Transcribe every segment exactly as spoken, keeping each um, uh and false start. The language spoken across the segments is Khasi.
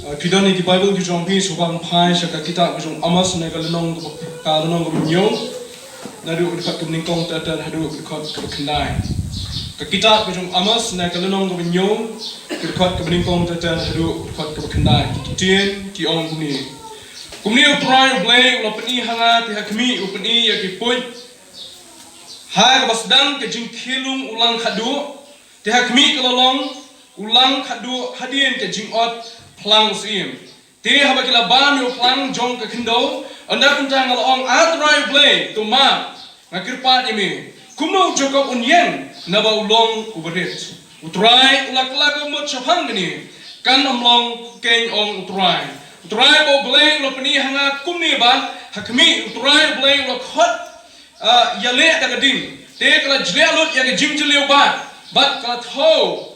Phi don ïa ki Baibl ki jong phi, sngewbha phai sha ka kitab ka jong u Amos na ka lynnong ka, ka lynnong kaba hynñiew, naduh ka dkhot kaba nyngkong ter ter haduh ka dkhot kaba khyndai. Ka kitab ka jong u Amos na ka lynnong kaba hynñiew, ka dkhot kaba nyngkong ter ter haduh ka dkhot kaba khyndai. Ki ktien ki ong kumne. Kumne U Trai U Blei u la pyni ha nga, te ha khmih u pyni ïa ki puit ha kaba sdang ka jingkhie lung u lang khatduh, te ha khmih ka la long u lang khatduh hadien ka jingot phlang u syiem. Te haba ki la bam ïa u phlang jong ka khyndew, ynda kumta nga la ong, A Trai U Blei, to map, nga kyrpad ïa me. Kumno u Jakob un ïeng, naba u long uba rit? U Trai u la kylla ka mut shaphang kane, kan ym long keiñ, ong U Trai. U Trai uba U Blei u la pyni ha nga kumne, bad ha khmih U Trai U Blei u la khot, ah, ïaleh da ka ding. Te ka la jleh lut ïa ka jingjylliew bad, bad ka la thew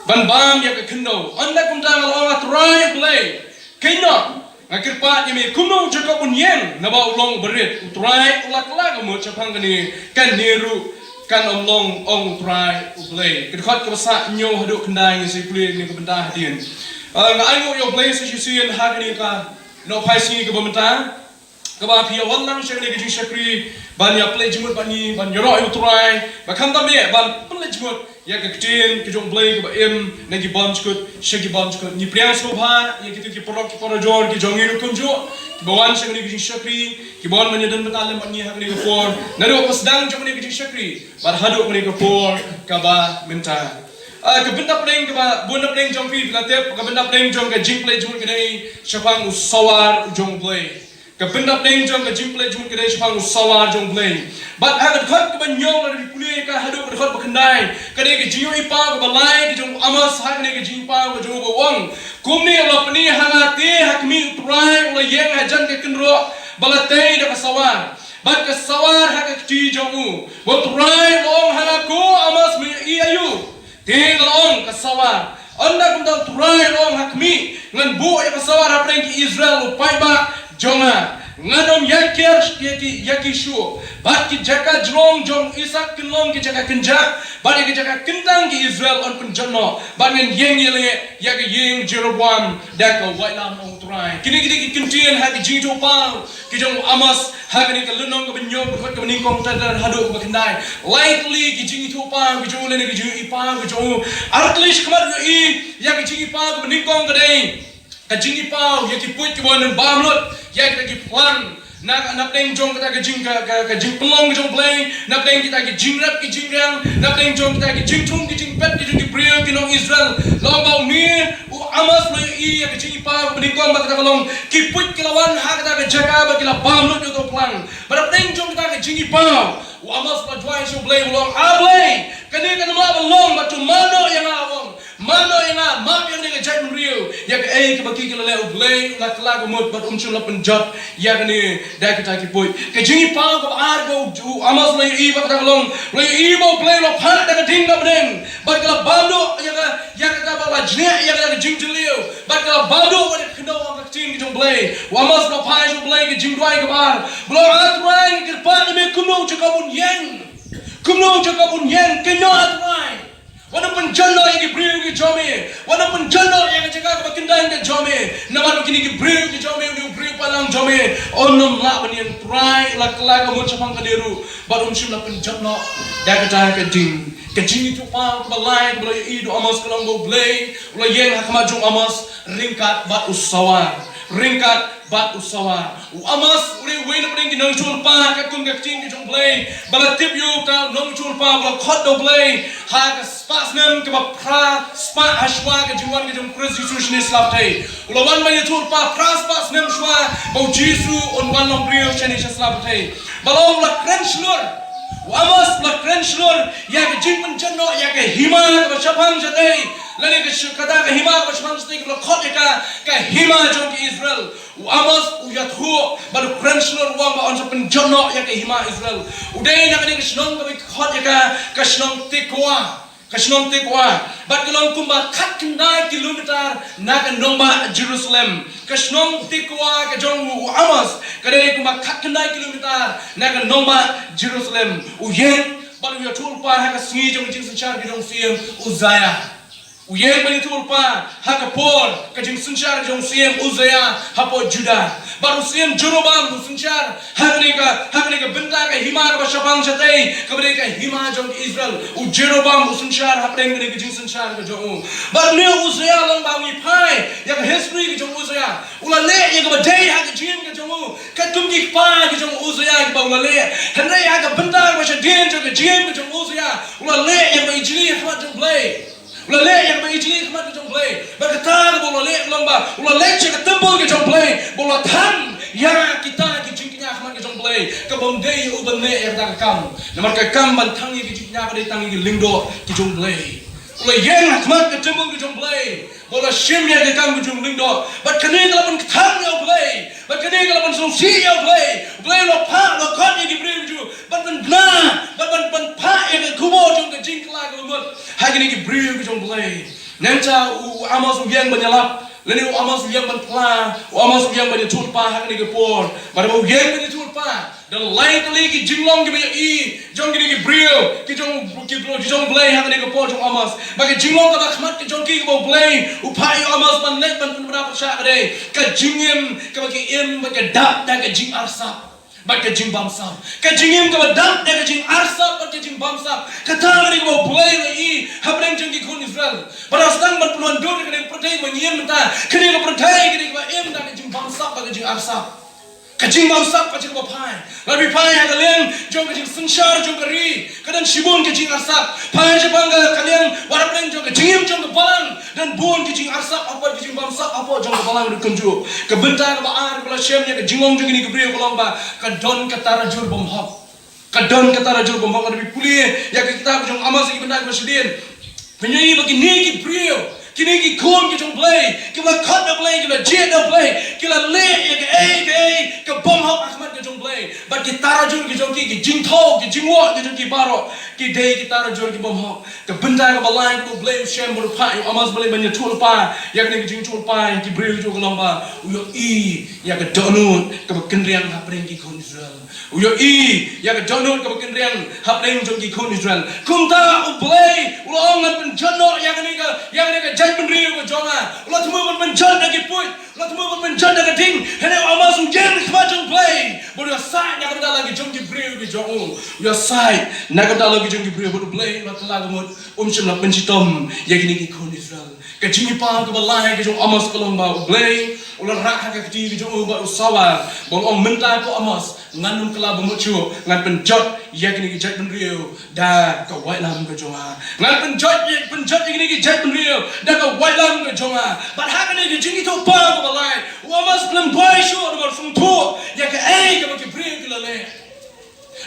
ban bam ïa ka khyndew. Ynda kumta nga la ong, A Trai U Blei, keiñ noh, nga kyrpad ïa me, kumno u Jakob un ïeng, naba u long uba rit? U Trai u la kylla ka mut shaphang kane, kane ruh kan ym long, ong U Trai U Blei. Ka dkhot kaba saw, hynñiew haduh khyndai, ngin sa ïa pule na ka bynta hadien. Ah, nga ainguh ïa U Blei sa shisien ha kane ka nohphai sngi kaba mynta, kaba phi ïa wan lang sha kane ka jingshakri ban ïa pynleit jingmut bad ngi, ban ïaroh ïa U Trai, bad khamtam eh ban pynleit jingmut ïa ka ktien ka jong U Blei kaba im na ki bymjukut sha ki bymjukut. Ngi pdiang sngewbha ïa kito ki paralok ki parajor ki jong ngi ruh kumjuh, kiba wan sha kane ka jingshakri, kiba wan ban ïadon bynta lem bad ngi ha kane ka por, naduh ba sdang jong kane ka jingshakri bad haduh kane ka por kaba mynta. Ah, ka bynta pdeng kaba, bun na pdeng jong phi phi la tip, ka bynta pdeng jong ka jingpynleit jingmut ka dei shaphang u sawar u jong U Blei. Ka bynta pdeng jong ka jingpynleit jingmut ka dei shaphang u sawar jong U Blei. Bad ha ka dkhot kaba hynñiew lada phi pule ïa ka haduh ka dkhot ba khyndai, ka dei ka jingïohi paw kaba lai ka jong u Amos ha kane ka jingïohi paw ka jong u, ba u ong, kumne u la pyni ha nga, te ha khmih U Trai u la ïeng hajan ka kynroh ba la tei da ka sawar, bad ka sawar ha ka kti jong u. Bad U Trai u la ong ha nga, ko Amos, me ïohi aïu? Te nga la ong, ka sawar. Ynda kumta U Trai u la ong ha khmih, ngan buh ïa ka sawar hapdeng ki Israel, u paidbah jong nga. Ngan ym ïakiar ïa ki, ïa ki shuh. Bad ki jaka jrong jong Isaak kin long ki jaka kynjah, bad ïa ki jaka kyntang ki Israel yn pynjot noh. Bad ngan ïeng ïaleh ïa ka ïing Jeroboam da ka waitlam, ong U Trai. Kine, kine ki kyntien ha ki jingïathuhpaw ki jong u Amos ha kane ka lynnong kaba hynñiew, ka dkhot kaba nyngkong ter ter haduh kaba khyndai. Lai tylli ki jingïathuhpaw ki jong u lane ki jingïohipaw ki jong u. Ar tylli shakhmat ïohi ïa ka jingïohipaw kaba nyngkong ka dei ka jingïohipaw ïa ki puit kiba wan bam lut ïa kita ki phlang na, napdeng jong kata ka jing, ka, ka, ka jingpynlong ka jong U Blei, napdeng kita ki jingrep ki jingriang, napdeng jong kita ki jingthung ki jingpet ki jong ki briew ki nong Israel. La ong ba une u Amos u la ïohi ïa ka jingïohipaw kaba nyngkong ba kata ka long ki puit ki la wan ha kata ka jaka ba ki la bam lut ïa uto u phlang. Bad napdeng jong kata ka jingïohipaw u Amos u la duwai sha U Blei, u la ong, A Blei, kane kam lah ban long, bad to map noh ïa nga, u ong. Map noh ïa nga, map ïa kane ka jaitbynriew ïa kaei kaba ki ki la leh. U Blei u la kylla ka mut bad um shym la pynjot ïa kane da kita ki puit. Ka jingïohipaw kaba ar ba u, u Amos u la ïohi ba kata ka long, u la ïohi ba U Blei u la phah da ka ding na bneng bad ka la bam noh ïa ka, ïa kata ba la jniah ïa kata ka jingjylliew, bad ka la bam noh ïa ka khyndew, ong ka ktien ka jong U Blei. U Amos u la phai sha U Blei ka jingduwai kaba ar, ba u ong, A Trai, nga kyrpad ïa me, kumno u Jakob un ïeng? Kumno u Jakob un ïeng? Kynnoh, A Trai. Wat nym pynjot noh ïa ki briew ki jong me. Wat nym pynjot noh ïa ka jaka kaba kyntang ka jong me. Namar ba kine ki briew ki jong me, une u briew paidlang jong me, un ym lah ban ïeng. Trai, la kylla ka mut shaphang kane ruh bad um shym la pynjot noh da kata ka ding. Ka jingïathuhpaw kaba lai kaba la ïohi da u Amos ka long ba U Blei u la ïeng ha khmat jong u Amos ryngkat bad u sawar. Ryngkat bad u sawar. U Amos u dei uwei na pdeng ki nongïathuhlypa, katkum ka ktien ka jong U Blei, ba la tip ïa uta u nongïathuhlypa ba la khot da U Blei ha ka spah snem kaba phra spah ha shuwa ka jingwan ka jong U Khrist Jisu shane sla pyrthei. U la wan ban ïathuhlypa phra spah snem shuwa ba U Jisu un wan long briew shane sha sla pyrthei. Ba la ong, u la kren shlur. U Amos u la kren shlur ïa ka jingpynjot noh ïa ka hima kaba shaphang shatei, lane ka sh-, kata ka hima kaba shaphang shatei kaba la khot ïa ka ka hima jong ki Israel. U Amos u ïathuh bad u kren shlur, u ong ba un sa pynjot noh ïa ka hima Israel. U dei na kane ka shnong kaba ki khot ïa ka ka shnong Tekoa. Ka shnong Tekoa bad ka long kumba khatkhyndai kilometer na ka nongbah Jerusalem. Ka shnong Tekoa ka jong u Amos ka dei kumba khatkhyndai kilometer na ka nongbah Jerusalem. U ïeng bad u ïathuhlypa ha ka sngi jong ka jingsynshar ka jong u Syiem Usaïah. U ïeng ban ïathuhlypa ha ka por ka jingsynshar jong u Syiem Uzziah hapoh Judah. Bad u Syiem Jeroboam u synshar ha kane ka, ha kane ka bynta ka hima kaba shaphang shatei kaba dei ka hima jong Israel. U Jeroboam u synshar hapdeng kane ka jingsynshar ka jong u. Bad une u Uzziah long ba ngi phai ïa ka history ka jong u Uzziah, u la leh ïa kaba dei ha ka jingim ka jong u, katkum ki kpa ka jong u Uzziah kiba u la leh. Hynrei ha ka bynta kaba shadien jong ka jingim ka jong u Uzziah, u la leh ïa kaba ijli ha khmat jong U Blei. U la leh ïa kaba ijli ha khmat ka jong U Blei. Bad kata kaba u la leh ka long ba u la leit sha ka templ ka jong U Blei, ba u la than ïa kita ki jingkñia ha khmat ka jong U Blei, kaba ym dei ïa u ban leh ïa kata ka kam. Namar ka kam ban than ïa ki jingkñia ka dei tang ïa ki lyngdoh ki jong U Blei. U la ïeng ha khmat ka templ ka jong U Blei, ba u la shim ïa ka kam ka jong u lyngdoh. Bad kane ka la pynkthang ïa U Blei, bad kane ka la pynsngewsih ïa U Blei. U Blei u la phah, u la khot ïa ki briew ki jong u ban pynbna, ban, ban, ban phah ïa ka khubor jong ka jingkylla kaba mut ha kine ki briew ki jong U Blei. Nangta u, u Amos u ïeng ban ïalap, lane u Amos u ïeng ban phla, u Amos u ïeng ban ïathuhlypa ha kane ka por. Bad haba u ïeng ban ïathuhlypa, don lai tylli ki jinglong kiba ïohi jong kine ki briew ki jong, ki briew ki jong U Blei ha kane ka por jong u Amos. Bad ka jinglong kaba ha khmat ka jong ki kaba U Blei u phah ïa u Amos ban leit ban pynbna pyrshah ka dei ka jingim kaba ki im bad ka dap da ka jingarsap bad ka jingbamsap. Ka jingim kaba dap da ka jingarsap bad ka jingbamsap, kata ka dei kaba U Blei u la ïohi hapdeng jong ki khun Israel. Bad sdang ban pynwandur ïa kane ka pyrthei ba ngi im mynta, kane ka pyrthei ka dei kaba im da ka jingbamsap bad ka jingarsap. Ka jingbamsap ka jong kaba phai. Lada phi phai ha ka liang jong ka jingsynshar jong ka ri, ka don shibun ka jingarsap. Phai shaphang ka, ka liang wat hapdeng jong ka jingim jong ka balang, don bun ka jingarsap hapoh, ka jingbamsap hapoh jong ka balang ruh kumjuh. Ka bynta kaba ar kaba la shem ïa ka jinglong jong kine ki briew ka long ba ka don ka tarajur bymhok. Ka don ka tarajur bymhok. Lada phi pule ïa ka kitab jong u Amos ha ki bynta kiba shadien, phin ïohi ba kine ki briew, kine ki khun ki jong U Blei, kiba la khot da U Blei, kiba la jied da U Blei, ki la leh ïa kaei kaei ka bymhok ha khmat ka jong U Blei. Bad ki tarajur ki jong ki, ki jingthaw, ki jingwad ki jong ki baroh ki dei ki tarajur ki bymhok. Ka bynta kaba lai kaba U Blei u shem bad u phah ïa u Amos ban leit ban ïathuhlypa ïa kane ka jingïathuhlypa ïa ki briew jong u ka long ba u ïohi ïa ka dohnud kaba kynriang hapdeng ki khun Israel. U ïohi ïa ka dohnud kaba kynriang hapdeng jong ki khun Israel. Kumta U Blei u la ong, ngan pynjot noh ïa kane ka, ïa kane ka jaitbynriew ka jong nga. U la thmu ban pynjot da ki puit, u la thmu ban pynjot da ka ding. Hynrei u Amos u ïeng ha khmat jong U Blei bad u ïasaid na ka bynta la ki jong ki briew ki jong u. U ïasaid na ka bynta la ki jong ki briew bad U Blei u la kylla ka mut um shym la pynshitom ïa kine ki khun Israel. Ka jingïapaw kaba lai ka jong u Amos ka long ba U Blei u la rah ha ka kti ka jong u bad u Sawar, ba u ong, mynta ko Amos, ngan ym kylla ba mut shuh, ngan pynjot ïa kine ki jaitbynriew da ka waitlam ka jong nga. Ngan pynjot ïa, pynjot ïa kine ki jaitbynriew da ka waitlam ka jong nga. Bad ha kane ka jingïathuhpaw kaba lai, u Amos um duwai shuh, namar u sngewthuh ïa kaei kaba ki briew ki la leh.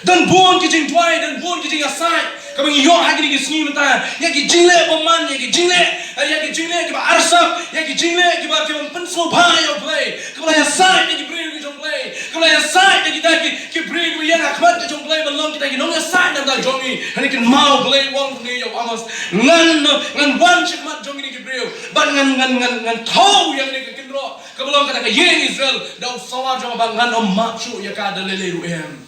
Don bun ki jingduwai, don bun ki jingïasaid kaba ngi ïoh ha kine ki sngi mynta, ïa ki jingleh bymman, ïa ki jingleh, ïa ki jingleh kiba arsap, ïa ki jingleh kiba, kiba ym pynsngewbha ïa U Blei, kaba la ïasaid ïa ki briew ki jong U Blei, kaba la ïasaid ïa kita ki, ki briew kiba ïeng ha khmat ka jong U Blei ban long kita ki nongïasaid na ka bynta jong ngi. Hynrei kynmaw, U Blei u ong kumne ïa u Amos, ngan, ngan wan sha khmat jong kine ki briew bad ngan, ngan, ngan, ngan thaw ïa kane ka kynroh kaba long kata ka ïing Israel da u Sawar jong nga, ba ngan ym map shuh ïa ka da lei lei ruh em.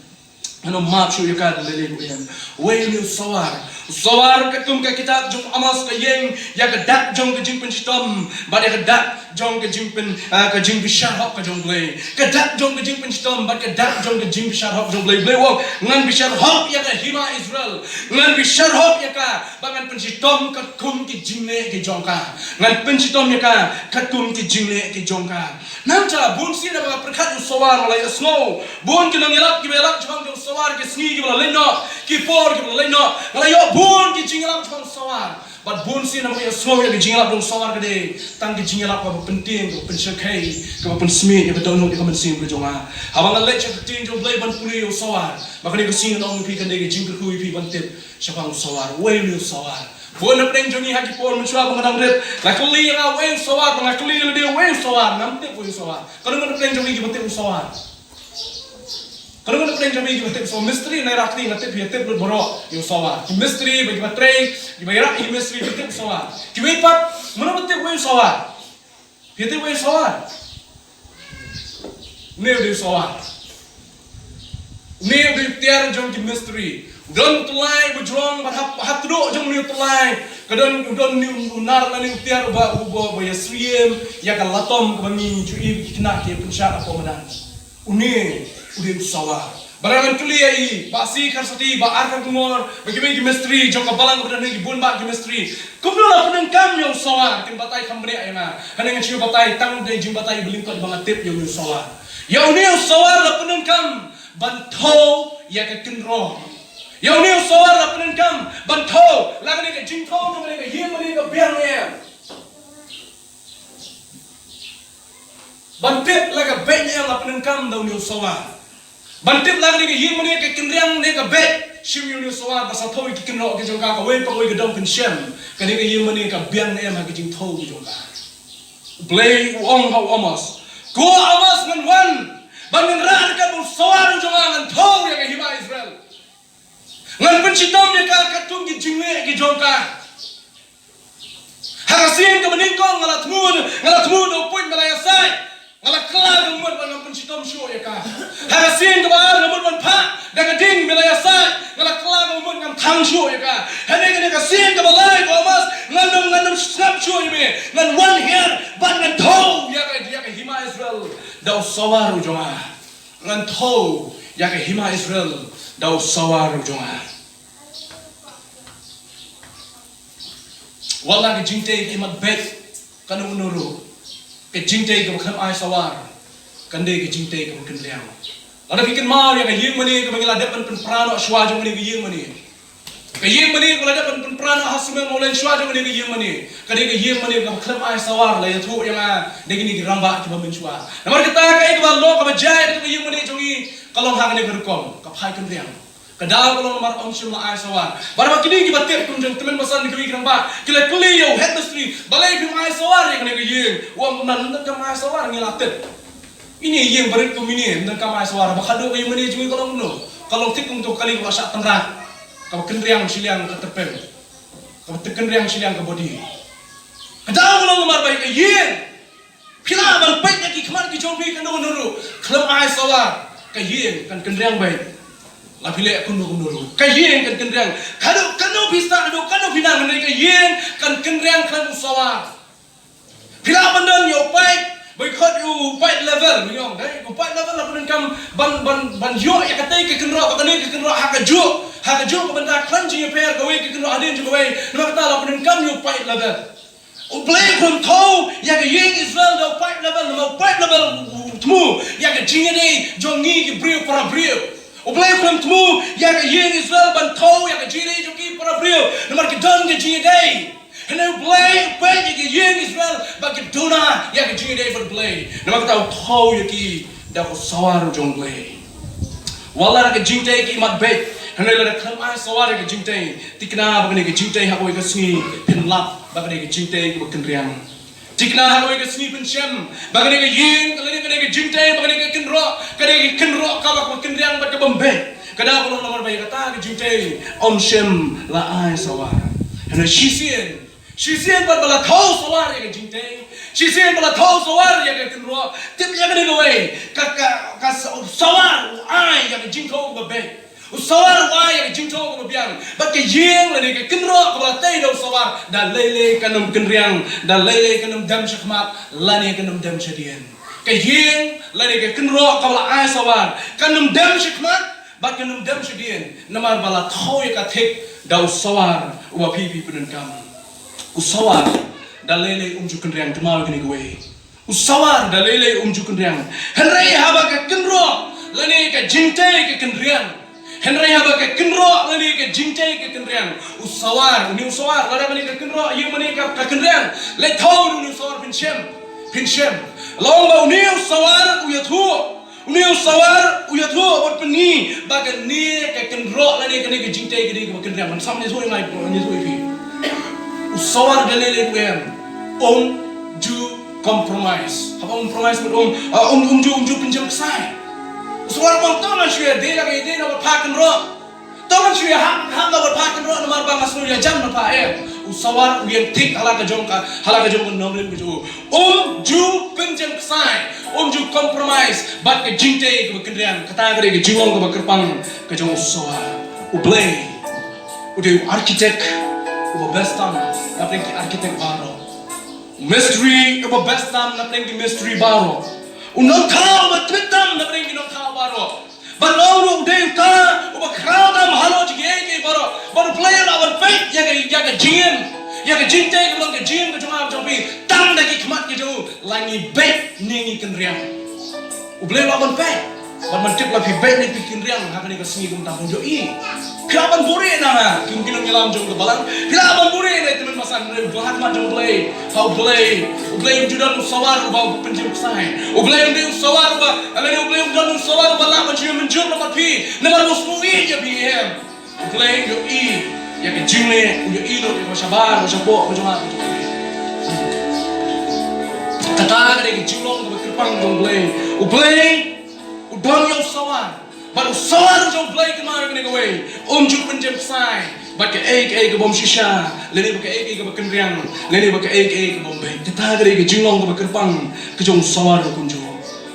Ngan ym map shuh ïa ka da lei lei ruh em. Uei une u Sawar? U Sawar, katkum ka kitab jong u Amos, ka ïeng ïa ka dak jong ka jingpynshitom bad ïa ka dak jong ka jingpyn, ah, ka jingbishar hok ka jong U Blei. Ka dak jong ka jingpynshitom bad ka dak jong ka jingbishar hok jong U Blei. U Blei u ong, ngan bishar hok ïa ka hima Israel. Ngan bishar hok ïa ka, ba ngan pynshitom katkum ki jingleh ki jong ka. Ngan pynshitom ïa ka katkum ki jingleh ki jong ka. Nangta bun sien haba nga pyrkhat ïa u Sawar, nga la ïohsngew bun ki nongïalap kiba ïalap shaphang jong u Sawar, ki sngi kiba la leit noh, ki por kiba la leit noh, nga la ïoh bun ki jingïalap shaphang u Sawar. Bad bun sien haba nga ïohsngew ïa ki jingïalap jong u Sawar, ka dei tang ki jingïalap kaba pyntieng, kaba pynshakei, kaba pynsmit ïa ka dohnud, ïa ka mynsiem ka jong nga. Haba nga leit sha ka ktien jong U Blei ban pule ïa u Sawar, ba kane ka sngi ngan ong ïa phi, kan dei ka jingkyrkhu ïa phi ban tip shaphang u Sawar. Uei une u Sawar? Bun hapdeng jong ngi ha ki por mynshuwa ba nga dang rit, la kylli ïa nga uei u Sawar, ba nga kylli ïa lade uei u Sawar, ngam tip uei u Sawar. Katno ngut hapdeng jong ngi kiba tip u Sawar? Katno ngut hapdeng jong ngi kiba tip u Sawar? Mistri, nai rakri, nga tip phi ïa tip lut baroh ïa u Sawar. Ki mistri, ba kiba trei, kiba ïarap ïa ki mistri, ki tip u Sawar. Kiwei pat, mano ba tip uei u Sawar? Phi tip uei u Sawar? Une u dei u Sawar. Une u dei u tiar jong ki mistri. Don u tyllai ba jrong, bad ha, ha tdong jong une u tyllai ka don, u don une u nar lane u tiar uba, uba, uba ïasyriem ïa ka latom kaba ngi ju ïohi ba ki khynnah ki pynshah hapoh madan. Une u dei u sawar. Bad ngan kylli ïa i Bah C Kharsati, Bah R Kharkongor, bad kiwei ki mistri jong ka balang kaba don hangne, ki bun bah ki mistri, kumno la pyndonkam ïa u sawar? Kin batai kham bniah ïa nga. Hangne ngan shu batai tang da i jingbatai ba lyngkot ba nga tip ïa une u sawar. Ïa une u sawar la pyndonkam ban thew ïa ka kynroh. Ïa une u sawar la pyndonkam ban thew, la kane ka jingthew jong kane ka ïing mane ka biang ne em. Ban tip la ka beit ne em la pyndonkam da une u sawar. Ban tip la kane ka ïing mane ka kynriang ne ka beit, shim ïa une u sawar bad sa thew ïa ki kynroh ki jong ka, kawei pa kawei ka dong pynshem kane ka ïing mane ka biang ne em ha ki jingthew ki jong ka. U Blei u ong ha u Amos, ko Amos, ngan wan bad ngan rah ryngkat bad u sawar u jong nga, ngan thew ïa ka hima Israel. Ngan pynshitom ïa ka katkum ki jingleh ki jong ka. Ha ka sien kaba nyngkong nga la thmu, nga la thmu da u puit me la ïasaid, nga la kylla ka mut bad ngan pynshitom shuh ïa ka. Ha ka sien kaba ar nga mut ban phah da ka ding me la ïasaid, nga la kylla ka mut, ngan thang shuh ïa ka. Hangne kane ka sien kaba lai, ko Amos, ngan ym, ngan ym sngap shuh ïa me, ngan wan hiar bad ngan thew ïa ka, ïa ka hima Israel da u sawar u jong nga. Ngan thew ïa ka hima Israel da u sawar u jong nga. Wat la ka jingtei ka imat beit kano kano ruh, ka jingtei kaba khlem ai sawar kan dei ka jingtei kaba kynriang. Lada phi kynmaw ïa ka ïing mane kaba ngi la dep ban pynpra noh shuwa jong kane ka ïing mane. Ka ïing mane kaba la dep ban pynpra noh ha Sumel Mawleng shuwa jong kane ka ïing mane, ka dei ka ïing mane kaba khlem ai sawar, la ïathuh ïa nga da kine ki rangbah kiba mynshuwa. Namar kata kaei kaba long kaba jia ïa ka ïing mane jong ngi ka long ha kane ka rukom, ka phai kynriang. Ka daw ka long namar ym shym la ai sawar. Bad ba kine kiba tip kum jong tymmen basan, kiwei ki rangbah ki la kylli ïa u head mistri, balei phim ai sawar ïa kane ka ïing? U ong kumne, ym donkam ai sawar, ngi la tip. Ine ïing barit kum ine, ym donkam ai sawar. Ba khadduh ka ïing mane jong ngi ka long kumno? Ka long thik kumto ka kali kaba shah tynrah, kaba kynriang shiliang ka tyrpeng, kaba kynriang shiliang ka body. Ka daw ka long namar ba ïa ka ïing, phi lah ban peit ïa ki khmat ki jong phi kano kano ruh, khlem ai sawar, ka ïing kan kynriang beit. La phi leh kumno kumno ruh, ka ïing kan kynriang. Kano kano phi stad, kano kano phi nang, hynrei ka ïing kan kynriang khlem u sawar. Phi lah ban don ïa u paip, ba khot ïa u paip level, ngi ong, dei, u paip level la pyndonkam ban, ban, ban ïoh ïa katei ka kynroh, ba kane ka kynroh ha kajuh, ha kajuh ka bynta khlem jingïapher kawei ka kynroh hadien jong kawei. Namar kata la pyndonkam ïa u paip level. U Blei u khlem thew ïa ka ïing Israel da u paip level, namar u paip level u, u thmu ïa ka jingïadei jong ngi ki briew para briew. U Blei u khlem thmu ïa ka ïing Israel ban thew ïa ka jingïadei jong ki para briew, namar ki don ka jingïadei. Hynrei u Blei u peit ïa ka ïing Israel ba ki duna ïa ka jingïadei bad u Blei. Namar kata u thew ïa ki da u sawar jong u Blei. Wat la ka jingtei ka imat beit, hynrei lada khlem ai sawar ïa ka jingtei, thikna ba kane ka jingtei ha kawei ka sngi phin lap ba kane ka jingtei kaba kynriang. Thikna ha kawei ka sngi phin shem ba kane ka ïing, kane, kane ka jingtei, ba kane ka kynroh, kane ka kynroh kaba, kaba kynriang bad kaba ym beit. Ka daw ka long namar ba ïa kata ka jingtei ym shym la ai sawar. Hynrei shisien, shisien pat ba la thew sawar ïa ka jingtei, shisien ba la thew sawar ïa ka kynroh, tip ïa kane kawei, ka, ka, ka sa-, sawar u ai ïa ka jingthew kaba beit. U sawar u ai ïa ka jingthew kaba biang. Bad ka ïing lane ka kynroh kaba la tei da u sawar, da lei lei kan ym kynriang, da lei lei kan ym dem shakhmat lane kan ym dem shadien. Ka ïing lane ka kynroh kaba la ai sawar kan ym dem shakhmat bad kan ym dem shadien, namar ba la thew ïa ka thik da u sawar uba phi, phi pyndonkam. U sawar da lei lei um ju kynriang, kynmaw ïa kane kawei. U sawar da lei lei um ju kynriang. Hynrei haba ka kynroh lane ka jingtei ka kynriang, hynrei haba ka kynroh lane ka jingtei ka kynriang, u sawar, une u sawar, lada kane ka kynroh, ïing mane ka, ka kynriang, leit thew une u sawar, phin shem, phin shem. La ong ba une u sawar u ïathuh, une u sawar u ïathuh bad pyni ba kane ka kynroh lane kane ka jingtei ka dei kaba kynriang. Ban sam ne soi ngai, ne soi phi. U sawar da lei lei u em, um ju compromise. Haba um promise bad um, ah, um, um ju, um ju pynjem ksai. U sawar u ong, to ngan shu ïadei la ka ïadei na bad phah kynroh. To ngan shu ïahap, hap na bad phah kynroh namar ba nga sngewsih ïa jan na phah, em. U sawar u ïeng thik ha la ka jong ka, ha la ka jong ka nongrim ka jong u. Um ju pynjem ksai, um ju compromise bad ka jingtei kaba kynriang. Kata ka dei ka jinglong kaba kyrpang ka jong u sawar. U Blei u dei u architect uba best tam na pdeng ki architect baroh. U mistri uba best tam na pdeng ki mistri baroh. U nongthaw uba tbit tam na pdeng ki nongthaw baroh. Bad u dei uta uba khraw tam halor jong kiei kiei baroh. Bad U Blei u la ban peit ïa ka, ïa ka jingim, ïa ka jingtei ka long ka jingim ka jong nga jong phi tang da ki khmat ki jong u. La ngi beit ne ngi kynriang. U Blei u la ban peit. Bad ban tip la phi beit ne phi kynriang ha kane ka sngi kumta ban ïohi. Phi lah ban buhrieh na nga, kum ki nongïalam jong ka balang. Phi lah ban buhrieh na tymmen basan, hynrei ba ha khmat jong U Blei, ha U Blei, U Blei um ju don u sawar uba pynjemsai. U Blei um dei u sawar uba, lane U Blei um don u sawar uba lah ban shu mynjur na bad phi, namar u sngewthuh ïa phi em. U Blei u ïohi ïa ka jingleh, u ïohi lut ïa ka shabar, ka shapoh, ka jong nga, ka jong phi. Kata ka dei ka jinglong kaba kyrpang jong U Blei. U Blei u don ïa u sawar. Bad u sawar jong U Blei kynmaw ïa kane kawei. Um ju pynjemsai bad kaei kaei ka bym shisha, lane bad kaei kaei kaba kynriang, lane bad kaei kaei ka bym beit. Kata ka dei ka jinglong kaba kyrpang ka jong u sawar kumjuh.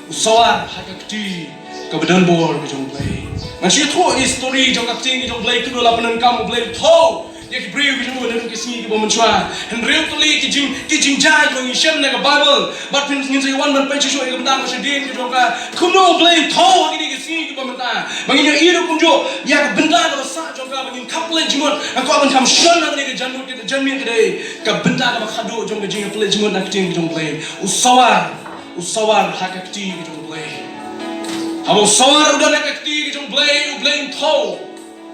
U sawar ha ka kti kaba don bor ka jong U Blei. Ngan shu ïathuh ïa i story jong ka ktien ka jong U Blei, kumno la pyndonkam U Blei u thew ïa ki briew ki jong u naduh ki sngi kiba mynshuwa. Hynriew tylli ki jing, ki jingjia kiba ngi shem na ka Baibl. Bad phin, ngin sa ïa wan ban peit shuh shuh ïa ka bynta kaba shadien ka jong ka. Kumno U Blei u thew ha kine ki sngi kiba mynta. Ba ngin ïohi ruh kumjuh ïa ka bynta kaba sah jong ka ba ngin kham pynleit jingmut. Nga kwah ban kham shon ha kane ka janmiet, ka janmiet ka dei ka bynta kaba khadduh jong ka jingpynleit jingmut na ka ktien ka jong U Blei. U sawar, u sawar ha ka kti ka jong U Blei. Haba u sawar u don ha ka kti ka jong U Blei, U Blei um thew.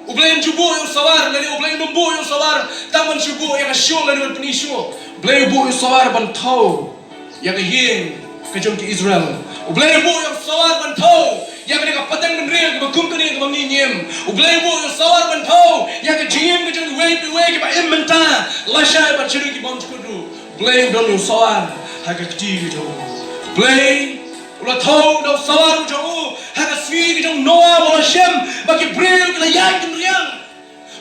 U Blei um ju buh ïa u sawar, lane U Blei um buh ïa u sawar tang ban shu buh ïa ka shuh lane ban pyni shuh. U Blei u buh ïa u sawar ban thew ïa ka ïing ka jong ki Israel. U Blei u buh ïa u sawar ban thew ïa kane ka pateng bynriew kaba kum kane kaba ngi ngim. U Blei u buh ïa u sawar ban thew ïa ka jingim ka jong kiwei pa kiwei kiba im mynta, lashai bad sha ki bym jukut ruh. Blei u don u sawar ha ka kti ka jong u. Blei u la thew da u sawar u jong u ha ka sngi ka jong u Noah ba u la shem ba ki briew ki la ïaid kynriang.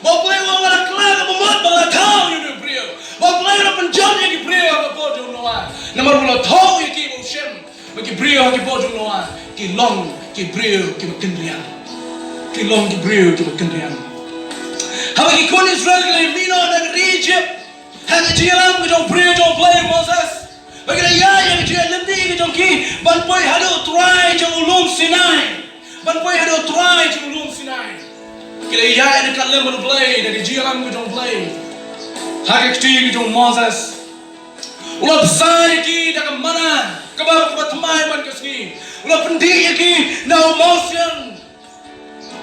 Ba U Blei u ong ba la kylla kaba mut ba la thaw ïa une u briew. Ba U Blei u la pynjot ïa ki briew ha ka bor jong u Noah. Namar u la thew ïa ki ba u shem ba ki briew ha ki bor jong u Noah ki long ki briew kiba kynriang. Ki long ki briew kiba kynriang. Haba ki khun Israel ki la mih noh na ka ri Ijipt, ha ka jingïalam ka jong u briew jong U Blei u Moses. Ba ki la ïaid ïa ka jingïaid lynti ka jong ki ban poi haduh u trai jong u lum Sinai. Ban poi haduh u trai jong u lum Sinai. Ki la ïaid da ka lem bad U Blei, da ka jingïalam ka jong U Blei. Ha ka kti ka jong u Moses. U la bsa ïa ki da ka manna kaba, kaba thymmai man ka sngi. U la pyndih ïa ki na u mawsiang.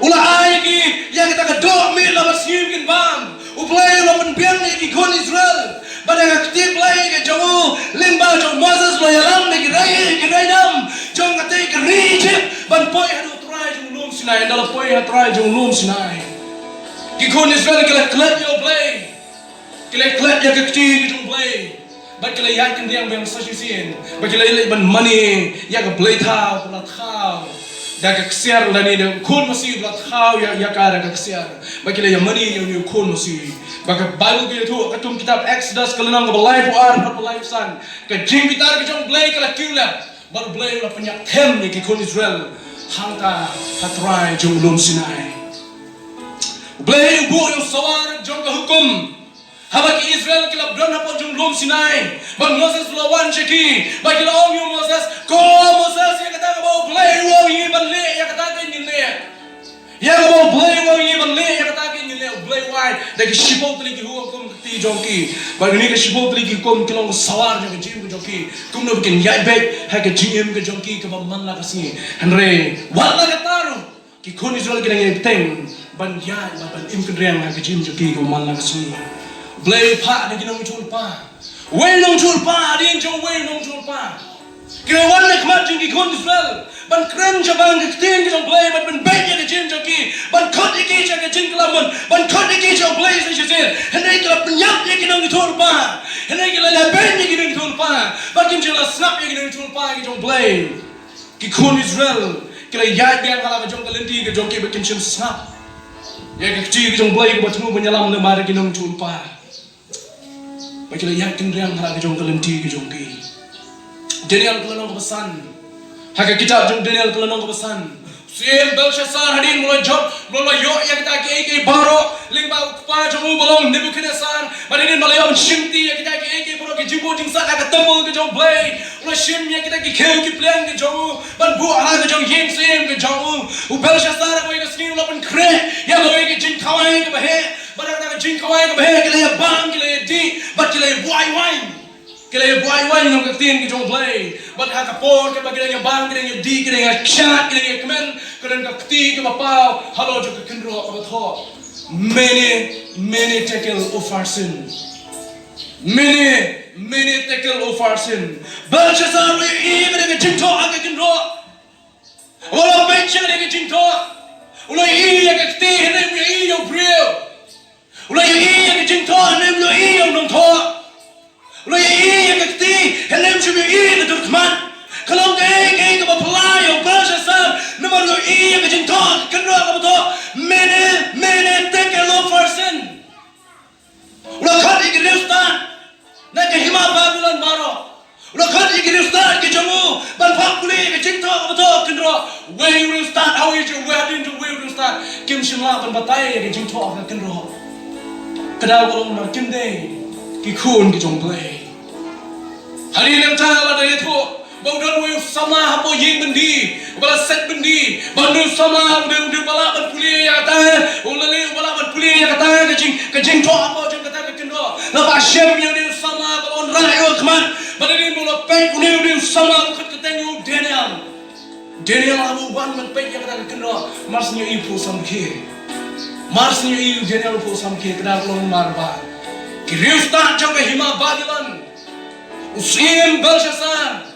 U la ai ïa ki ïa kata ka dohmih la ba sngim kin bam. U Blei u la pynbiang ïa ki khun Israel. Bad da ka kti Blei ka jong u lyngba jong u Moses u la ïalam da ki rei, ki rei dam jong kata ka ri Ijipt ban poi haduh u trai jong u lum Sinai. Ynda la poi ha u trai jong u lum Sinai, ki khun Israel ki la klet ïa U Blei. Ki la klet ïa ka kti ka jong U Blei. Bad ki la ïaid kynriang biang sa shisien. Bad ki la leit ban mane ïa ka blei thaw kaba la thaw da ka ksiar lane da u khun masi ba la thaw ïa, ïa ka da ka ksiar. Bad ki la ïa mane ïa une u khun masi. Bad ka Baibl ka ïathuh ha ka tum kitab Exodus ka lynnong kaba laiphew ar bad ba laiphew san, ka jingbitar ka jong U Blei ka la kiew lem. Bad U Blei u la pynïap them ïa ki khun Israel hangta ha u trai jong u lum Sinai. U Blei u buh ïa u sawar jong ka hukum. Haba ki Israel ki la don hapoh jong u lum Sinai, bad Moses u la wan sha ki, bad ki la ong ïa u Moses, ko Moses, ïa kata kaba U Blei u ong ïa ngi ban leh, ïa kata ngin leh. Ïa kaba U Blei u ong ïa ngi ban leh, ïa kata ngin leh. U Blei u ai da ki shiphew tylli ki hukum ha ka kti jong ki. Bad kine ki shiphew tylli ki hukum ki long ka sawar jong ka jingim ka jong ki, kumno ba kin ïaid beit ha ka jingim ka jong ki kaba man la ka sngi. Hynrei wat la katta ruh, ki khun Israel ki dang ïai bteng ban ïaid bad ban im kynriang ha ka jingim jong ki kaba man la ka sngi. Blei u phah da ki nongïathuhlypa. Uwei u nongïathuhlypa hadien jong uwei u nongïathuhlypa. Ki la wan na khmat jong ki khun Israel ban kren shaphang ka ktien ka jong Blei, ban pynbeit ïa ka jingim jong ki, ban khot ïa ki sha ka jingkyrkhu, ban khot ïa ki sha U Blei sa shisien. Hynrei ki la pynïap ïa ki nongïathuhlypa. Hynrei ki la leh beiñ ïa ki nongïathuhlypa. Bad kim shym la sngap ïa ki nongïathuhlypa ki jong Blei. Ki khun Israel ki la ïaid biang ha la ka jong ka lynti ka jong ki bad kim shym sngap ïa ka kti ka jong Blei kaba thmu ban ïalam namar ki nongïathuhlypa. Bad ki la ïaid kynriang ha la ka jong ka lynti ka jong ki. Daniel ka lynnong kaba san. Ha ka kitab jong Daniel ka lynnong kaba san. Syiem Belshassar hadien ba u la jop, ba u la ïoh ïa kita kiei kiei baroh lyngba u kpa jong u ba long Nebukhadnessar, bad hadien ba u la ïoh ban shimti ïa kita kiei kiei baroh ki jingbuh jingsah ha ka templ ka jong U Blei, u la shim ïa kita ki khiew ki pliang ki jong u ban buh ha ka jong ïing syiem ka jong u. U Belshassar ha kawei ka sngi u la pynkhreh ïa kawei ka jingkhawai kaba heh, bad ha ka jingkhawai kaba heh ki la ïa bam, ki la ïa dih, bad ki la ïa buaid waiñ. Ki la ïa buaid waiñ na ka ktien ka jong U Blei. Bad ha ka por kaba ki dang ïa bam, ki dang ïa dih, ki dang ïa kjat, ki dang ïa kmen, ka don ka kti kaba paw halor jong ka kynroh kaba thoh: Mene, mene, tekel, upharsin. Mene, mene, tekel, upharsin. Belshassar u la ïohi ïa ka jingthoh ha ka kynroh. U la peit sha ka jingthoh. U la ïohi ïa ka kti, hynrei um ïohi ïa u briew. U la ïohi ïa ka jingthoh, hynrei um ïohi ïa u nongthoh. U la ïohi ïa ka kti, hynrei um shym ïohi ïa ka dur khmat. Ka long kaei kaei kaba phylla ïa u Belshassar, namar u la ïohi ïa ka jingthoh ha ka kynroh kaba thoh: Mene, mene, tekel, upharsin. U la khot ïa ki riewstad na ka hima Babilon baroh. U la khot ïa ki riewstad ki jong u ban phah pule ïa ka jingthoh kaba thoh ha ka kynroh. Uwei u riewstad, uwei u riewstad, kim shym lah ban batai ïa ka jingthoh ha ka kynroh. Ka daw ka long namar kim dei ki khun ki jong U Blei. Hadien nangta lada ïathuh ba u don uwei u samla hapoh ïing byndi uba la set byndi, ba u dei u samla, u dei, u dei uba lah ban pule ïa kata, u la leh uba lah ban pule ïa kata ka jing, ka jingthoh hapoh jong kata ka kynroh. La ba shem ïa u dei u samla ba wanrah ïa u ha khmat, ba dei u la peit, u dei, u dei u samla, u khot kyrteng ïa u Daniel. Daniel haba u wan ban peit ïa kata ka kynroh, mar shu ïohi u phuh samrkhie. Mar shu ïohi u Daniel u phuh samrkhie, ka daw ka long namar ba ki riewstad jong ka hima Babilon, u syiem Belshassar,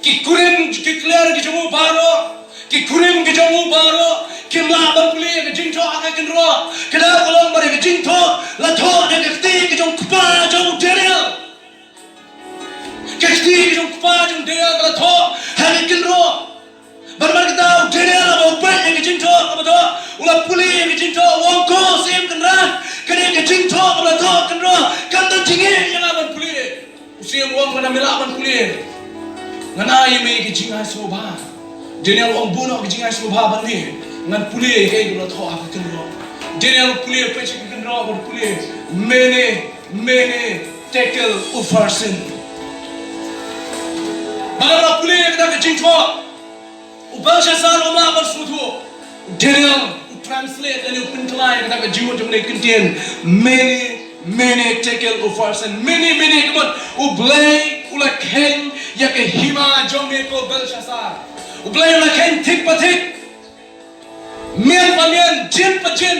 ki kurim ki kliar ki jong u baroh, ki kurim ki jong u baroh kim lah ban pule ïa ka jingthoh ha ka kynroh. Ka daw ka long ba ïa ka jingthoh la thoh da ka kti ka jong u kpa jong u Daniel. Ka kti ka jong u kpa jong u Daniel ka la thoh ha ka kynroh. Bad namar kata u Daniel haba u peit ïa ka jingthoh kaba thoh, u la pule ïa ka jingthoh, u ong, ko Syiem Kynrad, kane ka jingthoh kaba la thoh ha ka kynroh kam don jingeh ïa nga ban pule. U syiem u ong, lada me lah ban pule, ngan ai ïa me ka jingai sngewbha. Daniel u ong, bun noh ka jingai sngewbha bad me, ngan pule ïa kaei kaba la thoh ha ka kynroh. Daniel u pule, u peit sha ka kynroh bad u pule: Mene, mene, tekel, upharsin. Bad haba u la pule ïa kata ka jingthoh, u Belshassar um lah ban sngewthuh. U Daniel u translate lane u pynkylla ïa kata ka jingmut jong kane ka ktien: Mene, mene, tekel, upharsin. Mene, mene ka mut U Blei u la kheiñ ïa ka hima jong me ko Belshassar. U Blei u la kheiñ thik pa thik, mian pa mian, jin pa jin,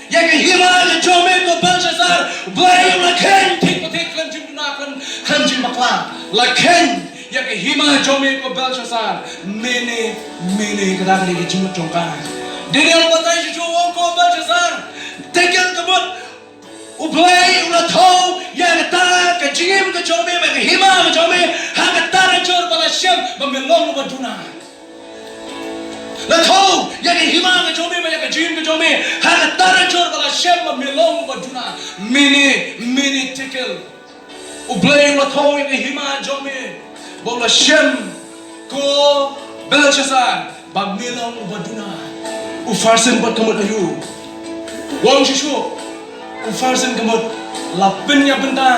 ïa ka hima ka jong me ko Belshassar. U Blei u la kheiñ thik pa thik, khlem jingduna, khlem, khlem jingbakla. La kheiñ ïa ka hima jong me ko Belshassar. Mene, mene, kata ka dei ka jingmut jong ka. Daniel u batai shuh shuh, u ong, ko Belshassar, tekel ka mut U Blei u la thew ïa kata ka jingim ka jong me bad ka hima ka jong me ha kata ka jor ba la shem ba me long uba duna. La thew ïa ka hima ka jong me bad ïa ka jingim ka jong me ha kata ka jor ba la shem ba me long uba duna. Mene, mene, tekel. U Blei u la thew ïa ka hima jong me ba u la shem, ko Belshassar, ba me long uba duna. U pharsin pat ka mut aïu? U ong shuh shuh, u pharsin ka mut la pynïabynta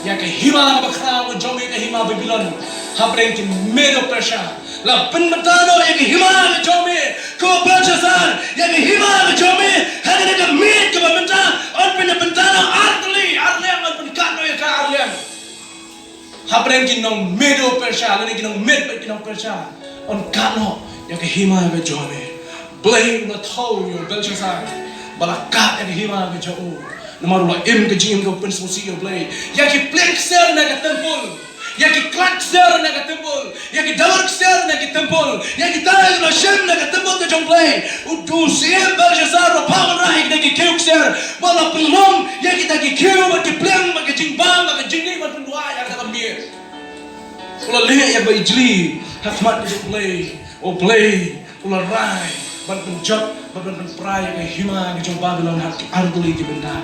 ïa ka hima kaba khraw ka jong me, ka hima Babilon, hapdeng ki Medo Persia. La pynbynta noh ïa ka hima ka jong me, ko Belshassar, ïa ka hima ka jong me ha kane ka miet kaba mynta. Yn pynbynta noh ar tylli, ar liang, yn pynkat noh ïa ka ar liang. Hapdeng ki nong Medo Persia lane ki nong Med bad ki nong Persia, yn kat noh ïa ka hima ka jong me. Blei u la thew ïa u Belshassar ba la kat ïa ka hima ka jong u. Namar u la im ka jingim kaba pynsngewsih ïa u Blei. Ïa ki pliang ksiar na ka templ, ïa ki klat ksiar na ka templ, ïa ki dawar ksiar na ki templ, ïa kita kiba la shem na ka templ ka jong u Blei. U, u syiem Belshassar u la phah wanrah ïa kita ki khiew ksiar, ba la pynlong ïa kita ki khiew bad ki pliang bad ka jingbam bad ka jingdih ban pynduwai ïa kata ka miet. U la leh ïa kaba ijli ha khmat ka jong u Blei. U Blei u la rai ban pynjot bad ban pynpra ïa ka hima ka jong Babilon ha ki ar tylli ki bynta.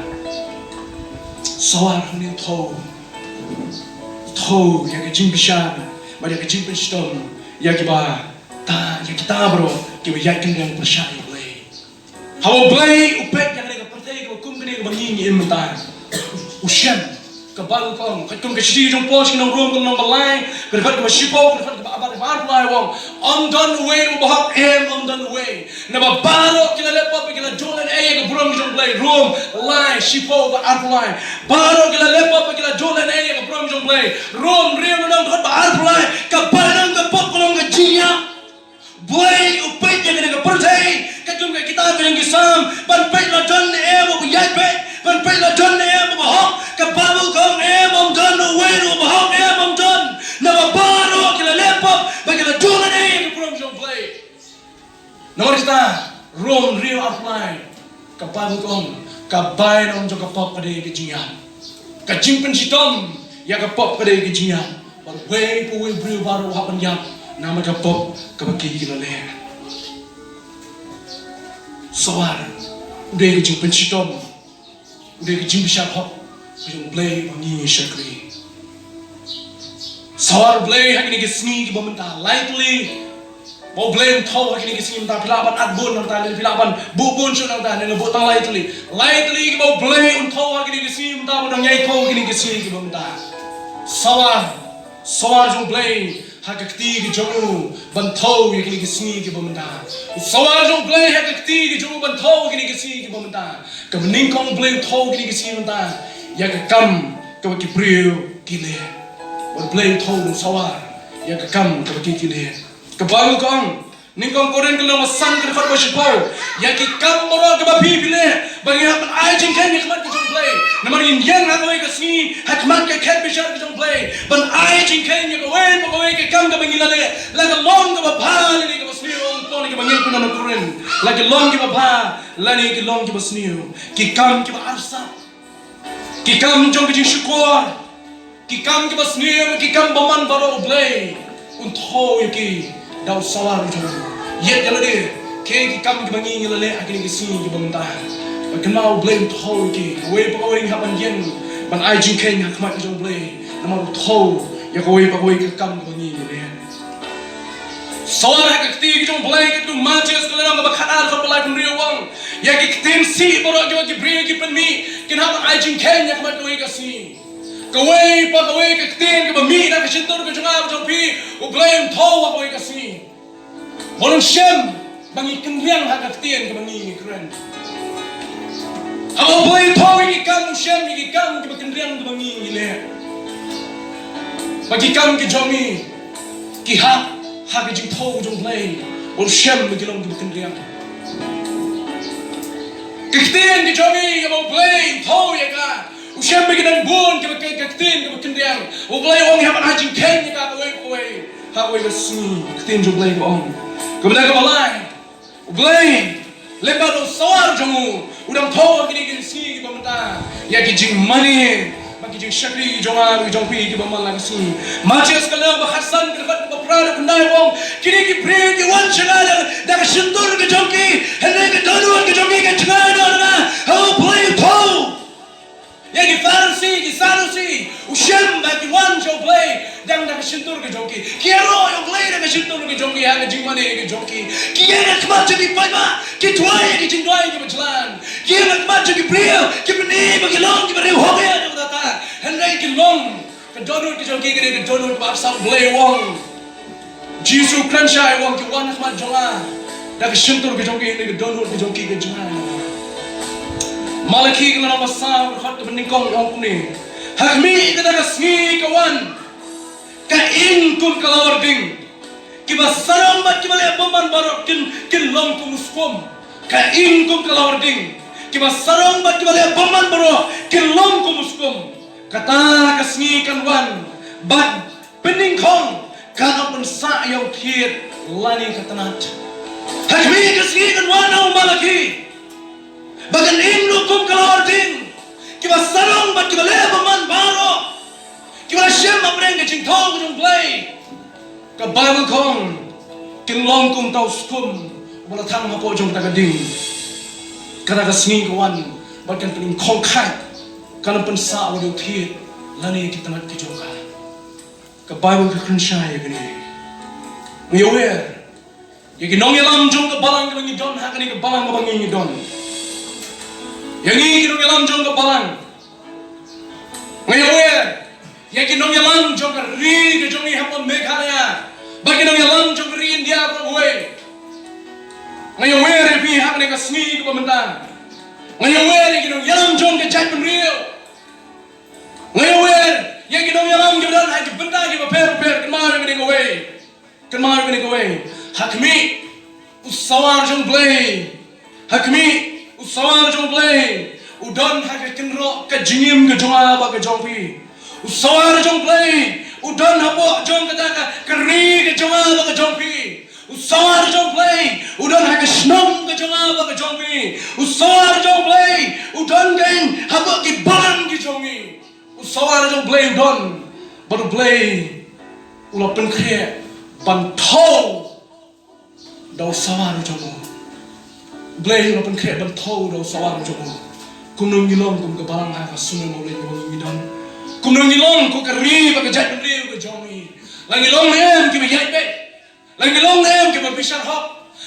Sawar hangne u thew, u thew ïa ka jingbishar bad ïa ka jingpynshitom ïa kiba Ta, ïa kita baroh kiba ïaid kyndiang pyrshah ïa U Blei. Haba U Blei u peit ïa kane ka pyrthei kaba kum kane kaba ngi ngi im mynta, u shem. Ka Baibl ka ong, katkum ka shithi jong u Paul sha ki nong Rom, ka lynnong ba lai, ka dkhot kaba shiphew, ka dkhot kaba arphew lai, u ong: Ym don uwei ruh uba hok, em, ym don uwei. Naba baroh ki la leh pop bad ki la jur lane ïa ka burom jong U Blei. Rom lai, shiphew bad arphew lai. Baroh ki la leh pop bad ki la jur lane ïa ka burom jong U Blei. Rom hynriew, lynnong, dkhot ba arphew lai. Ka bainong ka pop ka long ka jingïap. U Blei u peit ïa kane ka pyrthei katkum ka kitab ka jong ki Salm, ban peit la don ne em uba ïaid beit, ban peit la don ne em uba hok. Ka Baibl ka ong, em, ym don uwei ruh uba hok, em, ym don. Naba baroh ki la leh pop bad ki la jur lane ïa ka burom jong U Blei. Namar kata, Rom hynriew, arphew lai, ka Baibl ka ong, ka bainong jong ka pop ka dei ka jingïap. Ka jingpynshitom ïa ka pop ka dei ka jingïap. Bad uwei pa uwei u briew baroh u hap ban ïap namar ka pop kaba ki la leh. Sawar u dei ka jingpynshitom, u dei ka jingbishar hok ka jong U Blei ba ngi shakri. Sawar U Blei ha kine ki sngi kiba mynta, lai tylli ba U Blei un thew ha kine ki sngi mynta. Phi lah ban at bun nangta, ne phi lah ban buh bun shuh nangta, ne nga buh tang lai tylli. Lai tylli kiba U Blei un thew ha kine ki sngi mynta, ba dang ïai thew ha kine ki sngi kiba mynta. Sawar, sawar jong U Blei ha ka kti ka jong u ban thew ïa kine ki sngi kiba mynta. Sawar jong U Blei ha ka kti ka jong u ban thew ïa kine ki sngi kiba mynta. Kaba nyngkong, U Blei u thew ïa kine ki sngi mynta ïa ka kam kaba ki briew ki leh. Bad U Blei u thew, u sawar ïa ka kam kaba ki ki leh. Ka Baibl ka ong, Nyngkong Korinth ka lynnong ba san, ka dkhot ba shiphew: Ïa ki kam baroh kiba phi phi leh, ba ngi hap ban ai jingkheiñ ha khmat ka jong U Blei. Namar ngin ïeng ha kawei ka sngi ha khmat ka khet bishar ka jong U Blei ban ai jingkheiñ ïa kawei pa kawei ka kam kaba ngi la leh, la ka long kaba bha lane kaba sniew. Ong u Paul ïa kiba ngeit na Korinth, la ki long kiba bha lane ki long kiba sniew. Ki kam kiba arsap, ki kam jong ka jingshukor, ki kam kiba sniew, ki kam bymman baroh, U Blei un thew ïa ki da u sawar jong u. Ïeit ïa lade, ki, ki kam kiba ngi ngi la leh ha kine ki sngi kiba mynta. Bad kynmaw, U Blei un thew ïa ki. Kawei pa kawei ngi hap ban ïeng ban ai jingkheiñ ha khmat ka jong U Blei, namar u thew ïa kawei pa kawei ka kam kaba ngi ngi leh. Sawar ha ka kti ka jong U Blei. Katkum u Mathaios ka lynnong kaba khatar, dkhot ba laiphew hynriew, u ong: Ïa ki ktien sih baroh kiba ki briew ki pynmih, kin hap ban ai jingkheiñ ha khmat kawei ka sngi. Kawei pa kawei ka ktien kaba mih na ka shyntur ka jong nga bad jong phi, U Blei un thew ha kawei ka sngi. Bad un shem ba ngi kynriang ha ka ktien kaba ngi ngi kren. Haba U Blei u thew ïa ki kam, u shem ïa ki kam kiba kynriang kiba ngi ngi leh. Ba ki kam ki jong ngi ki hap ha ka jingthew jong U Blei, bad u shem ba ki long kiba kynriang. Ka ktien ka jong ngi, haba U Blei u thew ïa ka, u shem ba ki don bun kiba, ka, ka ktien kaba kynriang. U Blei u ong ngi hap ban ai jingkheiñ ïa ka kawei pa kawei ha kawei ka sngi. Ka ktien jong U Blei ka ong, kaba dei kaba lai, U Blei, lem bad u sawar jong u, u dang thew ha kine ki sngi kiba mynta ïa ki jingmane bad ki jingshakri ki jong nga ki jong phi kiba man la ka sngi. Mathaios ka lynnong ba khatsan, ka dkhot ba phra, ka khyndai, u ong: Kine ki briew ki wan sha nga da, da ka shyntur ka jong ki, hynrei ka dohnud ka jong ki ka jngai noh na nga. Haba U Blei u thew ïa ki Pharisi, ki Sadusi, u shem ba ki wan sha U Blei dang da ka shyntur ka jong ki. Ki ïaroh ïa U Blei da ka shyntur ka jong ki ha ka jingmane ka jong ki. Ki ïeng ha khmat jong ki paidbah, ki duwai ïa ki jingduwai kiba jlan. Ki ïeng ha khmat jong ki briew, ki pyni ba ki long kiba riewhok ïa ka data. Hynrei ki long, ka dohnud ka jong ki ka dei ka dohnud kaba arsap. U Blei u ong, Jisu u kren shai, u ong, ki wan ha khmat jong nga da ka shyntur ka jong ki, hynrei ka dohnud ka jong ki ka jngai. Malaki ka lynnong ba saw, ka dkhot kaba nyngkong, u ong kumne: Ha khmih, kata ka sngi ka wan, ka ing kum ka lawar ding. Kiba sarong bad kiba leh bymman baroh kin, kin long kum u skum. Ka ing kum ka lawar ding. Kiba sarong bad kiba leh bymman baroh kin long kum u skum. Kata ka sngi kan wan, bad pynnyngkhong, kan ym pynsah ïa u thied lane ka tnat. Ha khmih, ka sngi kan wan, ong u Malaki, ba kan ing ruh kum ka lawar ding. Kiba sarong bad kiba leh bymman baroh, kiba la shem hapdeng ka jingthew ka jong U Blei, ka Baibl ka ong, kin long kum uta u skum uba la thang hapoh jong kata ka ding. Kata ka sngi ka wan, bad kan pynnyngkhong kheit, kan ym pynsah wat ïa u thied lane ki tnat ki jong ka. Ka Baibl ka kren shai ïa kane. Ngi ïohi Ïa ki nongïalam jong ka balang kaba ngi don ha kane ka balang kaba ngi ngi don. Ïa ngi ki nongïalam jong ka balang. Nga ïawer ïa ki nongïalam jong ka ri ka jong ngi hapoh Meghalaya bad ki nongïalam jong ka ri India baroh kawei. Nga ïawer ïa phi ha kane ka sngi kaba mynta. Nga ïawer ïa ki nongïalam jong ka jaitbynriew. Nga ïawer ïa ki nongïalam kiba don ha ki bynta kiba pher pher, kynmaw ïa kane kawei. Kynmaw ïa kane kawei. Ha khmih, u sawar jong U Blei. Ha khmih, u sawar jong U Blei u don ha ka kynroh ka jingim ka jong nga bad ka jong phi. U sawar jong U Blei u don hapoh jong kata ka, ka ri ka jong nga bad ka jong phi. U sawar jong U Blei u don ha ka shnong ka jong nga bad ka jong phi. U sawar jong U Blei u don kein hapoh ki balang ki jong ngi. U sawar jong U Blei u don, bad U Blei u la pynkhreh ban thew da u sawar jong u. U Blei u la pynkhreh ban thew da u sawar jong u. Kumno ngi long kum ka balang ha ka sngi Mawlai kaba ngi don? Kumno ngi long kum ka ri bad ka jaitbynriew ka jong ngi? La ngi long ne em kiba ïaid beit? La ngi long ne em kiba bishar hok?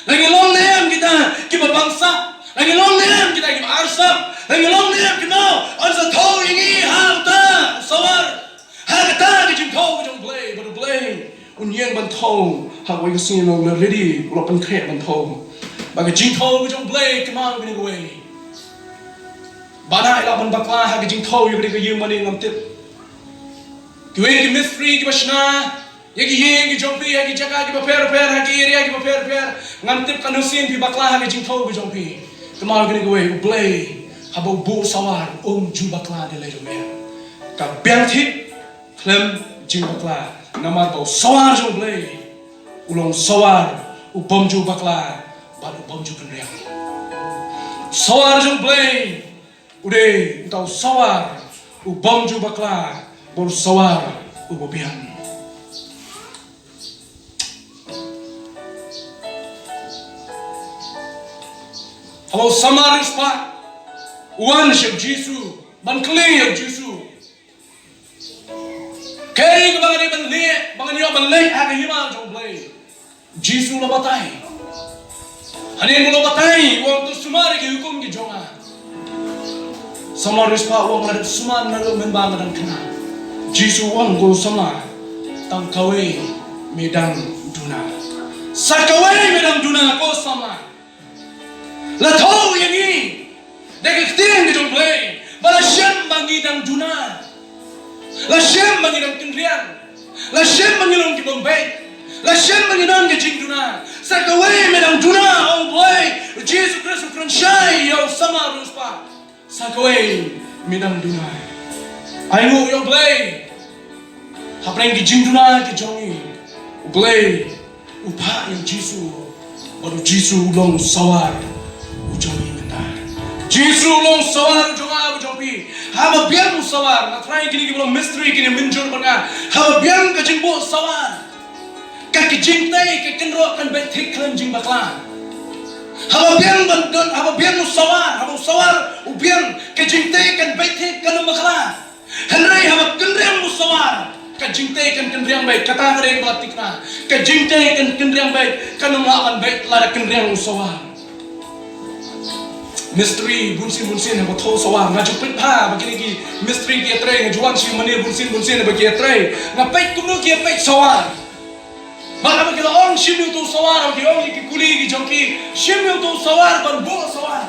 La ngi long ne em kita kiba bangsap? La ngi long ne em kita kiba arsap? La ngi long ne em kino? Yn sa thew ïa ngi ha uta u sawar, ha kata ka jingthew ka jong U Blei, bad U Blei un ïeng ban thew ha kawei ka sngi, u la ready, u la pynkhreh ban thew. Bad ka jingthew ka jong U Blei, kynmaw ïa kane kawei. Ba ngi lah ban bakla ha ka jingthew ïa kane ka ïing mane, ngam tip. Kiwei ki mistri kiba shna ïa ki ïing ki jong phi ha ki jaka kiba pher pher, ha ki area kiba pher pher, ngam tip katno sien phi bakla ha ka jingthew ka jong phi. Kynmaw ïa kane kawei, U Blei haba u buh sawar um ju bakla da lade. Ka biang thik khlem jingbakla, namar ba u sawar jong U Blei u long sawar u bym ju bakla bad u bym ju kynriang. Sawar jong U Blei u dei uta u sawar u bym ju bakla, bad u sawar uba biang. Haba u samla riewspah u wan sha u Jisu ban kylli ïa u Jisu, kaei kaba nga dei ban leh ba ngan ïoh ban leit ha ka hima jong U Blei? U Jisu u la batai. Hadien ba u la batai u ong, to sumar ïa ki hukum ki jong nga. Samla riewspah u ong, nga dep sumar naduh mynba nga dang khynnah. U Jisu u ong, ko samla, tang kawei me dang duna. Sa kawei me dang duna ko samla. La thew ïa ngi da ka ktien ka jong U Blei ba la shem ba ngi dang duna. La shem ba ngi dang kynriang. La shem ba ngi long ki bym beit. La shem ba ngi don ka jingduna. Sa kawei me dang duna, ong U Blei. U Jisu Khrist u kren shai ïa u samla riewspah. Sa kawei me dang duna. Ai nguh ïa U Blei. Hapdeng ki jingduna ki jong ngi, U Blei u phah ïa u Jisu, bad u Jisu u long u sawar u jong ngi mynta. Jisu u long u sawar u jong nga, u jong phi. Haba biang u sawar, nga tharai kine kiba long mistri kin ïa mynjur bad nga. Haba biang ka jingbuh sawar, ka, ka jingtei ka kynroh kan beit thik khlem jingbakla. Haba biang ban don, haba biang u sawar, haba u sawar u biang, ka jingtei kan beit thik, kan ym bakla. Hynrei haba kynriang u sawar, ka jingtei kan kynriang beit, kata ka dei kaba la thikna. Ka jingtei kan kynriang beit, kan ym lah ban beit lada kynriang u sawar. Mistri bunsien bunsien haba thew sawar, nga ju peit bha ba kine ki mistri ki ïatrei, nga ju wan shi mane bunsien bunsien ba ki ïatrei. Nga peit kumno ki ïa peit sawar. Bad haba ki la ong shim ïa uto u sawar, haba ki ong ïa ki kuli ki jong ki, shim ïa uto u sawar ban buh sawar.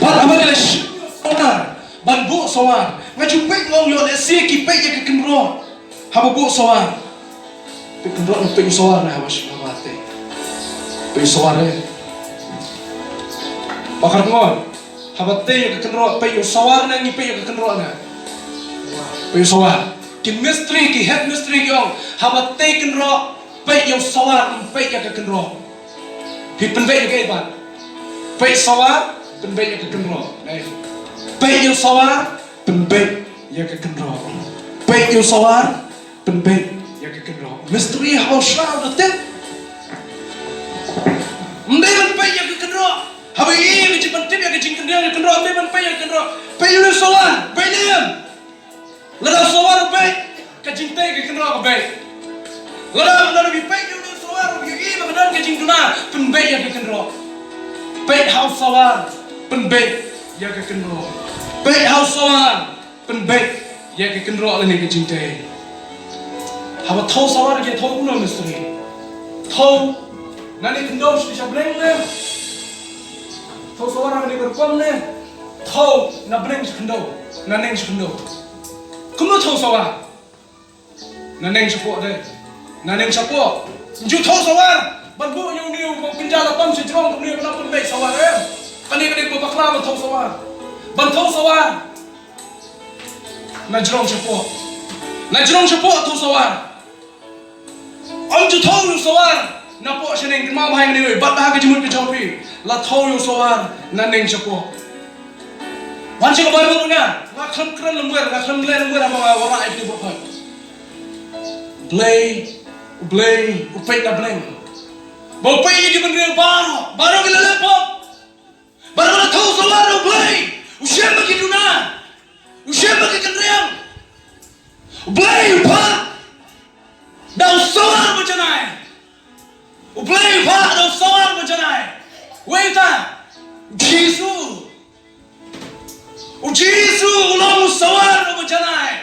Bad haba ki la shim ïa u sawar ban buh sawar, nga ju peit, nga ong ïoh lehse ki peit ïa ka kynroh haba buh sawar. Peit kynroh ne peit ïa u sawar ne haba shim, haba tei? Peit ïa u sawar ne? Bakar ngon. Haba tei ïa ka kynroh peit ïa u sawar ne ngi peit ïa ka kynroh ne? Peit ïa u sawar. Ki mistri, ki head mistri ki ong, haba tei kynroh peit ïa u sawar, ym peit ïa ka kynroh. Phi pynbeit ïa kaei pat? Peit sawar, pynbeit ïa ka kynroh. Peit ïa u sawar, pynbeit ïa ka kynroh. Peit ïa u sawar, pynbeit ïa ka kynroh. Mistri haba u shna u da tip. Ym dei ban peit ïa ka kynroh. Haba ïa ka jingban tip ïa ka jingkynriang, ïa ka kynroh, ym dei ban peit ïa ka kynroh. Peit ïa u sawar, peit ïa u. Lada u sawar u beit, ka jingtei ka kynroh ka beit. Lada, lada phi peit ïa u sawar, phi ïohi ba ka don ka jingduna, pynbeit ïa ka kynroh. Peit ha u sawar, pynbeit ïa ka kynroh. Peit ha u sawar, pynbeit ïa ka kynroh lane ka jingtei. Haba thew sawar ki thew kumno, mistri? Thew na ne khyndew sha bneng ne? Thew sawar na ne ka rukom ne? Thew na bneng sha khyndew, na neng sha khyndew. Kumno thew sawar? Na neng shapoh de. Na neng shapoh. Ym ju thew sawar ban buh ïa une u kynja la pam sha jrong, kumne ban pynbeit sawar, eh. Kane ka dei kaba bakla ban thew sawar. Ban thew sawar. Na jrong shapoh. Na jrong shapoh thew sawar. Ym ju thew ïa u sawar na poh sha neng, kynmaw bha ïa kane, bad bha ka jingmut ka jong phi. La thew ïa u sawar na neng shapoh. Wan sha ka Baibl nga, nga khlem kren lem wer, nga khlem leh lem wer haba nga wanrah ïa kane ka por. Blei, U Blei u peit na bneng. Ba u peit ïa ki bynriew baroh, baroh ki la leh pop. Baroh la thew sawar ïa U Blei. U shem ba ki duna. U shem ba ki kynriang. U Blei u phah da u sawar ba janai. U Blei u phah da u sawar ba janai. Wei uta? U Jisu. U Jisu u long u sawar uba janai.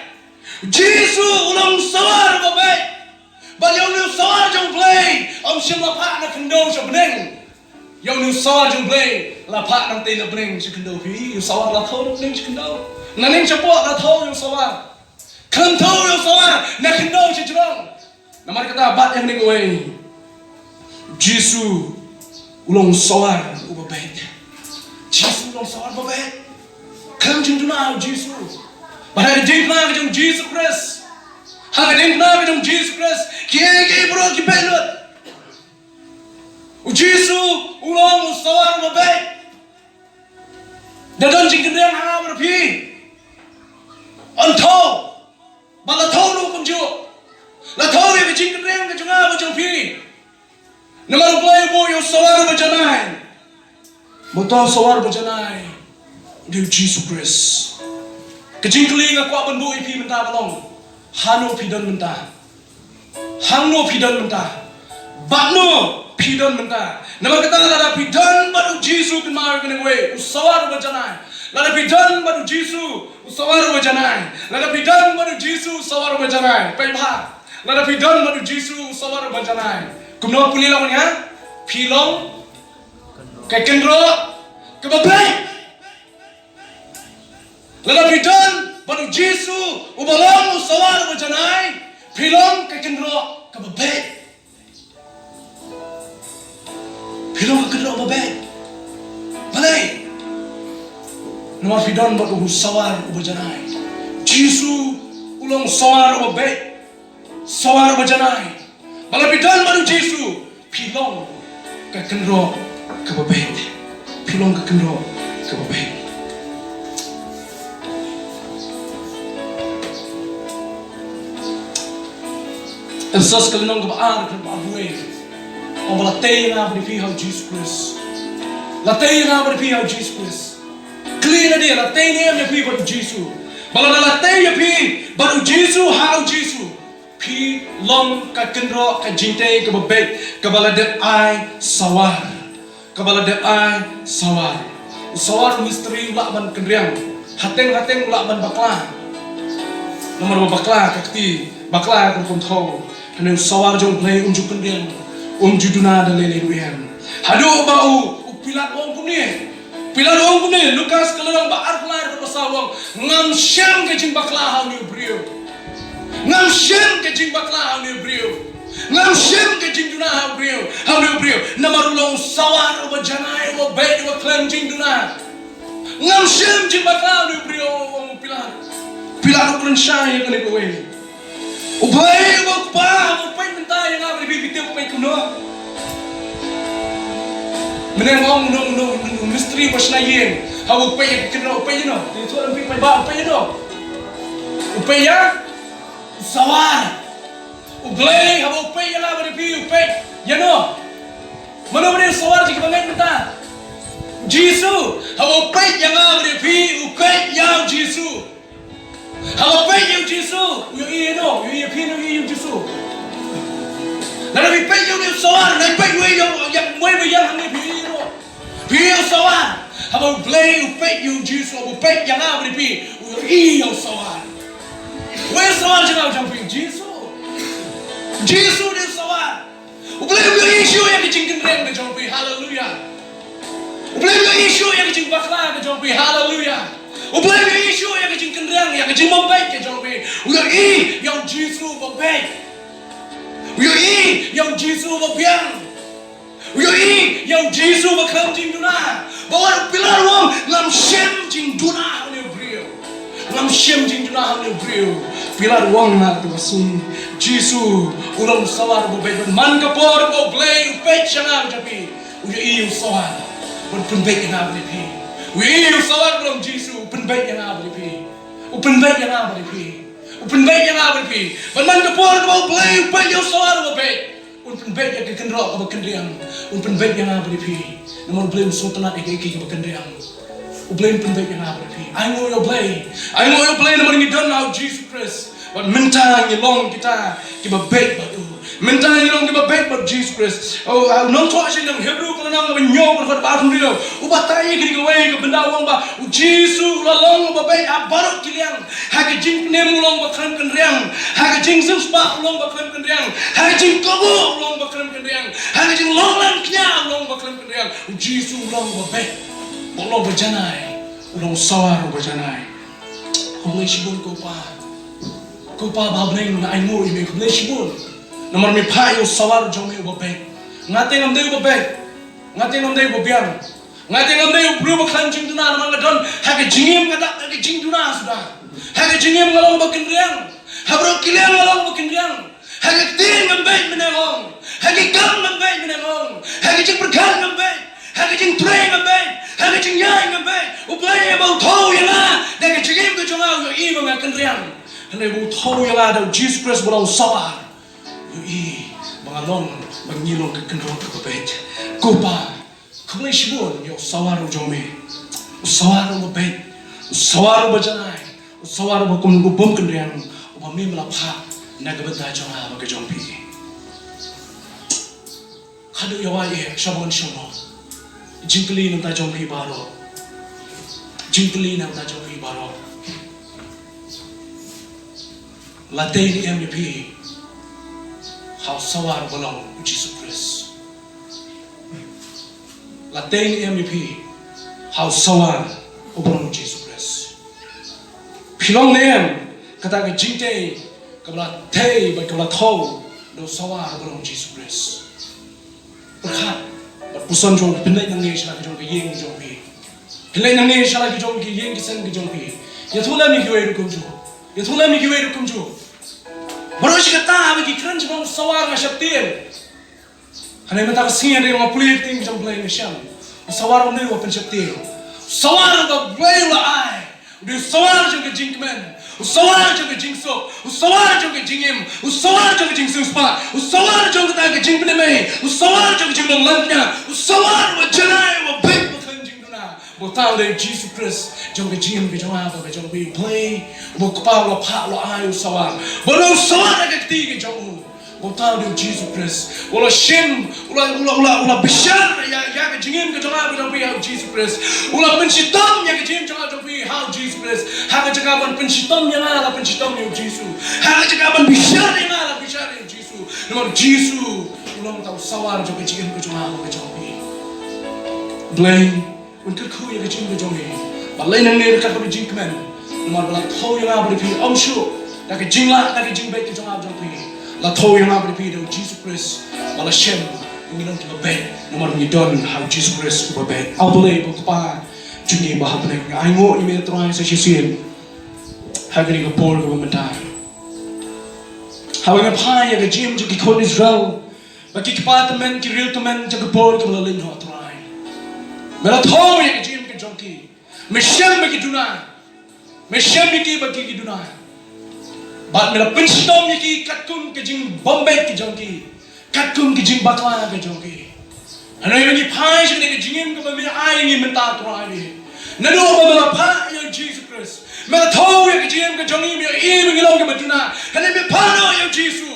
U Jisu u long u sawar uba beit. Bad ïa une u sawar jong U Blei ym shym la phah na khyndew sha bneng. Ïa une u sawar jong U Blei la phah nangtei na bneng sha khyndew. Phi, u sawar la thew na bneng sha khyndew. Na neng shapoh la thew ïa u sawar. Khlem thew ïa u sawar na khyndew sha jrong. Namar kata bad ïa kane kawei, Jisu u long u sawar uba beit. Jisu u long u sawar uba beit. Khlem jingduna ha u Jisu. Bad ha ka jingduna ka jong u Jisu Khrist, ha ka jingduna ka jong u Jisu Khrist, kiei kiei baroh ki beit lut. U Jisu u long u sawar uba beit. Da don jingkynriang ha nga bad phi, yn thew. Bad la thew ruh kumjuh. La thew ïa ka jingkynriang ka jong nga bad jong phi. Namar U Blei u buh ïa u sawar uba janai. Uta u sawar uba janai u dei u Jisu Khrist. Ka jingkylli nga kwah ban buh ïa phi mynta ka long, hangno phi don mynta? Hangno phi don mynta? Bad no phi don mynta? Namar kata lada phi don bad u Jisu, kynmaw ïa kane kawei, u sawar uba janai. Lada phi don bad u Jisu, u sawar uba janai. Lada phi don bad u Jisu, u sawar uba janai. Peit bha. Lada phi don bad u Jisu, u sawar uba janai. Kumno pule lang ïa? Phi long ka kynroh kaba beit. Lada phi don bad u Jisu uba long u sawar uba janai, phi long ka kynroh kaba beit. Phi long ka kynroh kaba beit. Balei? Namar phi don bad u sawar uba janai. Jisu u long sawar uba beit. Sawar uba janai. Ba lada phi don bad u Jisu, phi long ka kynroh kaba beit. Phi long ka kynroh kaba beit. Ephesos ka lynnong kaba ar, ka dkhot ba arphew wei. Ong ba la tei ïa nga bad ïa phi ha u Jisu Khrist. La tei ïa nga bad ïa phi ha u Jisu Khrist. Kylli na dei, la tei ne em ïa phi bad u Jisu? Ba lada la tei ïa phi bad u Jisu, ha u Jisu, phi long ka kynroh ka jingtei kaba beit, kaba la dep ai sawar. Kaba la dep ai sawar. U sawar u mistri u lah ban kynriang. Hateng hateng u lah ban bakla. Namar ba bakla ka kti, bakla ka rukom thew. Hynrei u sawar jong U Blei um ju kynriang, um ju duna da lei lei ruh em. Haduh ba u, u Pilat u ong kumne. Pilat u ong kumne, Lukas ka lynnong ba arphew lai, dkhot ba saw u ong, ngam shem ka jingbakla ha une u briew. Ngam shem ka jingbakla ha une u briew. Ngam shem ka jingduna ha u briew, ha une u briew. Namar u long u sawar uba janai, uba beit, uba khlem jingduna. Ngam shem jingbakla ha une u briew, u ong u Pilat. Pilat u kren shai ïa kane kawei. U Blei uba u Kpa, haba u peit mynta ïa nga bad ïa phi, phi tip u peit kumno? Mynne nga ong uno, uno, uno, uno u mistri ba shna ïing, haba u peit ïa ka kynroh u peit ïano? Te thoh lem phi, peit ba u peit ïano? U peit ïa u sawar. U Blei haba u peit ïa nga bad ïa phi u peit ïano? Mano ba dei u sawar jong kiba ngeit mynta? U Jisu, haba u peit ïa nga bad ïa phi, u peit ïa u Jisu. Haba u peit ïa u Jisu, u ïohi ïa u, u ïohi ïa phi, u ïohi ïa u Jisu. Lada phi peit ïa u, ïa u sawar, lada phi peit ïa u, ïa u, ïa u sawar. Haba u Blei u peit ïa u Jisu, u peit ïa nga bad ïa phi, u ïohi ïa u sawar. Uei u sawar jong nga jong phi? Jisu. Jisu dei u sawar. U Blei u ïohi shuh ïa ka jingkynriang ka jong phi. Haleluya. U Blei u ïohi shuh ïa ka jingbakla ka jong phi. Haleluya. U Blei u ïohi shuh ïa ka jingkynriang, ïa ka jingbym beit ka jong phi. U ïohi ïa u Jisu uba beit. U ïohi ïa u Jisu uba biang. U ïohi ïa u Jisu uba khlem jingduna. Ba wat u Pilat u ong, ngam shym jingduna ha une u briew. Ngam shym jingduna ha une u briew. Pilat u ong, na kata ka sngi, Jisu u long u sawar uba beit. Bad man ka por ba u Blei u peit sha nga, u jong phi, u ïohi ïa u sawar. Bad u pynbeit ïa nga bad ïa phi. U ïohi ïa u sawar, u long Jisu, u pynbeit ïa nga bad ïa phi. U pynbeit ïa nga bad ïa phi. U pynbeit ïa nga bad ïa phi. Bad man ka por ba u Blei u peit ïa u sawar uba beit, un pynbeit ïa ka kynroh kaba kynriang. Un pynbeit ïa nga bad ïa phi. Namar u Blei um sngewtynnad ïa kaei kaei kaba kynriang. U Blei un pynbeit ïa nga bad ïa phi. Ainguh ïa u Blei. Ainguh ïa u Blei namar ngi don ha u Jisu Khrist. Bad mynta ngi long kita kiba beit bad u. Mynta ngi long kiba beit bad u Jisu Khrist. Oh, ah, nongthoh shynrang Hebru ka lynnong kaba hynñiew ka dkhot ba arphew hynriew, u batai ïa kane kawei ka bynta, u ong ba u Jisu u la long uba beit ha baroh ki liang. Ha ka jingpynim u long uba khlem kynriang. Ha ka jingsiewspah u long uba khlem kynriang. Ha ka jingkohnguh u long uba khlem kynriang. Ha ka jinglong lang kñia u long uba khlem kynriang. U Jisu u long uba beit. U long uba janai. U long u sawar uba janai. Khublei shibun ko Pa. Ko Pa ba ha bneng, nga ainguh ïa me, khublei shibun. Namar me phah ïa u sawar jong me uba beit. Nga te ngam dei uba beit. Nga te ngam dei uba biang. Nga te ngam dei u briew ba khlem jingduna, namar nga don ha ka jingim, nga dap ha ka jingduna suda. Ha ka jingim nga long ba kynriang. Ha baroh ki liang nga long ba kynriang. Ha ka ktien ngam beit, mynne nga ong. Ha ki kam ngam beit, mynne nga ong. Ha ka jingpyrkhat ngam beit. Ha ka jingtrei ngam beit. Ha ka jingïaid ngam beit. U Blei haba u thew ïa nga da ka jingim ka jong nga, u ïohi ba nga kynriang. Hynrei haba u thew ïa nga da u Jisu Khrist ba u long u sawar, u ïohi ba nga long, ba ngi long ka kynroh kaba beit. Ko Pa, khublei shibun ïa u sawar u jong me. U sawar uba beit, u sawar uba janai, u sawar uba kum, uba bym kynriang, uba me me la phah na ka bynta jong nga bad ka jong phi. Haduh ïa wai eh, sha ban shong mo. Jingkylli na ka bynta jong phi baroh. Jingkylli na ka bynta jong phi baroh. La tei ne em ïa phi ha u sawar uba long u Jisu Khrist? La tei ne em ïa phi ha u sawar uba long u Jisu Khrist? Phi long ne em kata ka jingtei kaba la tei bad kaba la thew da u sawar uba long u Jisu Khrist? Pyrkhat bad puson jong phi, pynleit nangne sha la ki jong ki ïing ki jong phi. Pynleit nangne sha la ki jong ki ïing ki sem ki jong phi. Ïathuh lem ïa kiwei ruh kumjuh. Ïathuh lem ïa kiwei ruh kumjuh. Baroh shi katta ba ki kren shaphang u sawar nga sheptieng. Hynrei mynta ka sngi hynrei nga pule ïa ka ktien ka jong U Blei nga shem. U sawar une uba pynsheptieng. U sawar uba U Blei u la ai. U dei u sawar jong ka jingkmen, u sawar jong ka jingsuk, u sawar jong ka jingim, u sawar jong ka jingsiewspah, u sawar jong kata ka jingpynim, u sawar jong ka jinglong langkñia, u sawar uba janai, uba beit, uba khlem jingduna. Uba u dei u Jisu Khrist jong ka jingim ka jong nga bad ka jong phi. U Blei uba u Kpa u la phah, u la ai u sawar. Uba u sawar ha ka kti ka jong u. Uba u dei u Jisu Khrist. U la shim, u la, u la, u la, u la bishar ïa, ïa ka jingim ka jong nga ka jong phi ha u Jisu Khrist. U la pynshitom ïa ka jingim jong nga jong phi ha u Jisu Khrist. Ha ka jaka ban pynshitom ïa nga la pynshitom ïa u Jisu. Ha ka jaka ban bishar ïa nga la bishar ïa u Jisu. Namar u Jisu u long uta u sawar jong ka jingim ka jong nga ka jong phi. Blei un kyrkhu ïa ka jingim ka jong me. Balei nangne ryngkat bad ka jingkmen? Namar ba la thew ïa nga bad ïa phi, ym shuh da ka jinglah, da ka jingbeit ka jong nga jong phi. La thew ïa nga bad ïa phi da u Jisu Khrist. Ba la shem ngi long kiba beit namar ngi don ha u Jisu Khrist uba beit. A Blei ba u Kpa jong ngi ba ha bneng, nga ainguh ïa me Trai sa shisien ha kane ka por kaba mynta. Haba nga phai ïa ka jingim jong ki khun Israel, ba ki kpa tymmen, ki riew tymmen, jong ka por kaba la leit noh, Trai, me la thew ïa ka jingim ka jong ki. Me shem ba ki duna. Me shem ïa ki ba ki, ki duna. Bad me la pynshitom ïa ki katkum ka jingbym beit ka jong ki, katkum ka jingbakla ka jong ki. Hynrei ba ngi phai sha kane ka jingim kaba me ai ngi mynta, Trai, naduh ba me la phah ïa u Jisu Khrist, me la thew ïa ka jingim ka jong ngi, me ïohi ba ngi long kiba duna. Hynrei me phah noh ïa u Jisu.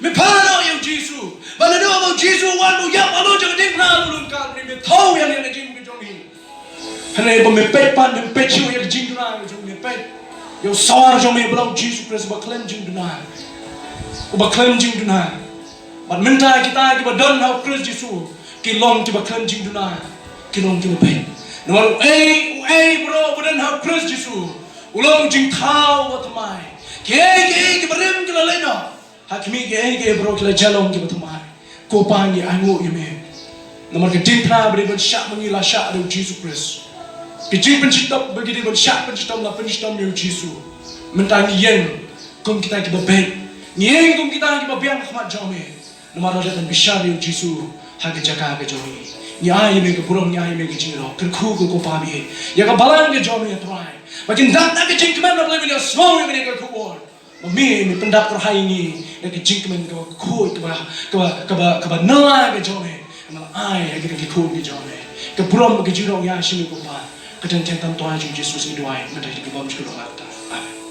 Me phah noh ïa u Jisu. Ba naduh ba u Jisu u wan, u ïap halor jong ka diengphna, u lum Kalbari, me thew ïa ka jingim ka jong ngi. Hynrei ba me peit pat, me peit shuh ïa ka jingduna ka jong me, peit ïa u sawar jong me ba long u Jisu Khrist uba khlem jingduna, uba khlem jingduna. Bad mynta kita kiba don ha u Khrist Jisu ki long kiba khlem jingduna, ki long kiba beit. Namar uei uei baroh uba don ha u Khrist Jisu u long u jingthaw uba thymmai. Kiei kiei kiba rim ki la leit noh. Ha khmih kiei kiei baroh ki la jia long kiba thymmai. Ko Pa, ngi ainguh ïa me namar ka diengphna ba dei ban shah ma ngi la shah da u Jisu Khrist. Ka jingpynshitom ba ki dei ban shah pynshitom la pynshitom ïa u Jisu. Mynta ngi ïeng kum kita kiba beit, ngi ïeng kum kita kiba biang ha khmat jong me. Namar la dep ban bishar ïa u Jisu ha ka jaka ka jong ngi. Ngi ai ïa me ka burom, ngi ai ïa me ka jingïarap. Kyrkhu ko, ko Pa, ïa ka balang ka jong me, Trai, ba kin dap na ka jingkmen na ka Blei, ban ïohsngew ïa kane ka khubor. Ba me, me pyndap pyrhai ïa ngi da ka jingkmen kaba khuid, kaba, kaba, kaba, kaba nylla ka jong me. Me la ai ha kane ka khun ka jong me ka burom, ka jingïarap ïa shi me, ko Pa. Ka kyrteng tang tang jong u Jisu sngi duwai, mynta ki bym shu rong ata. Amen.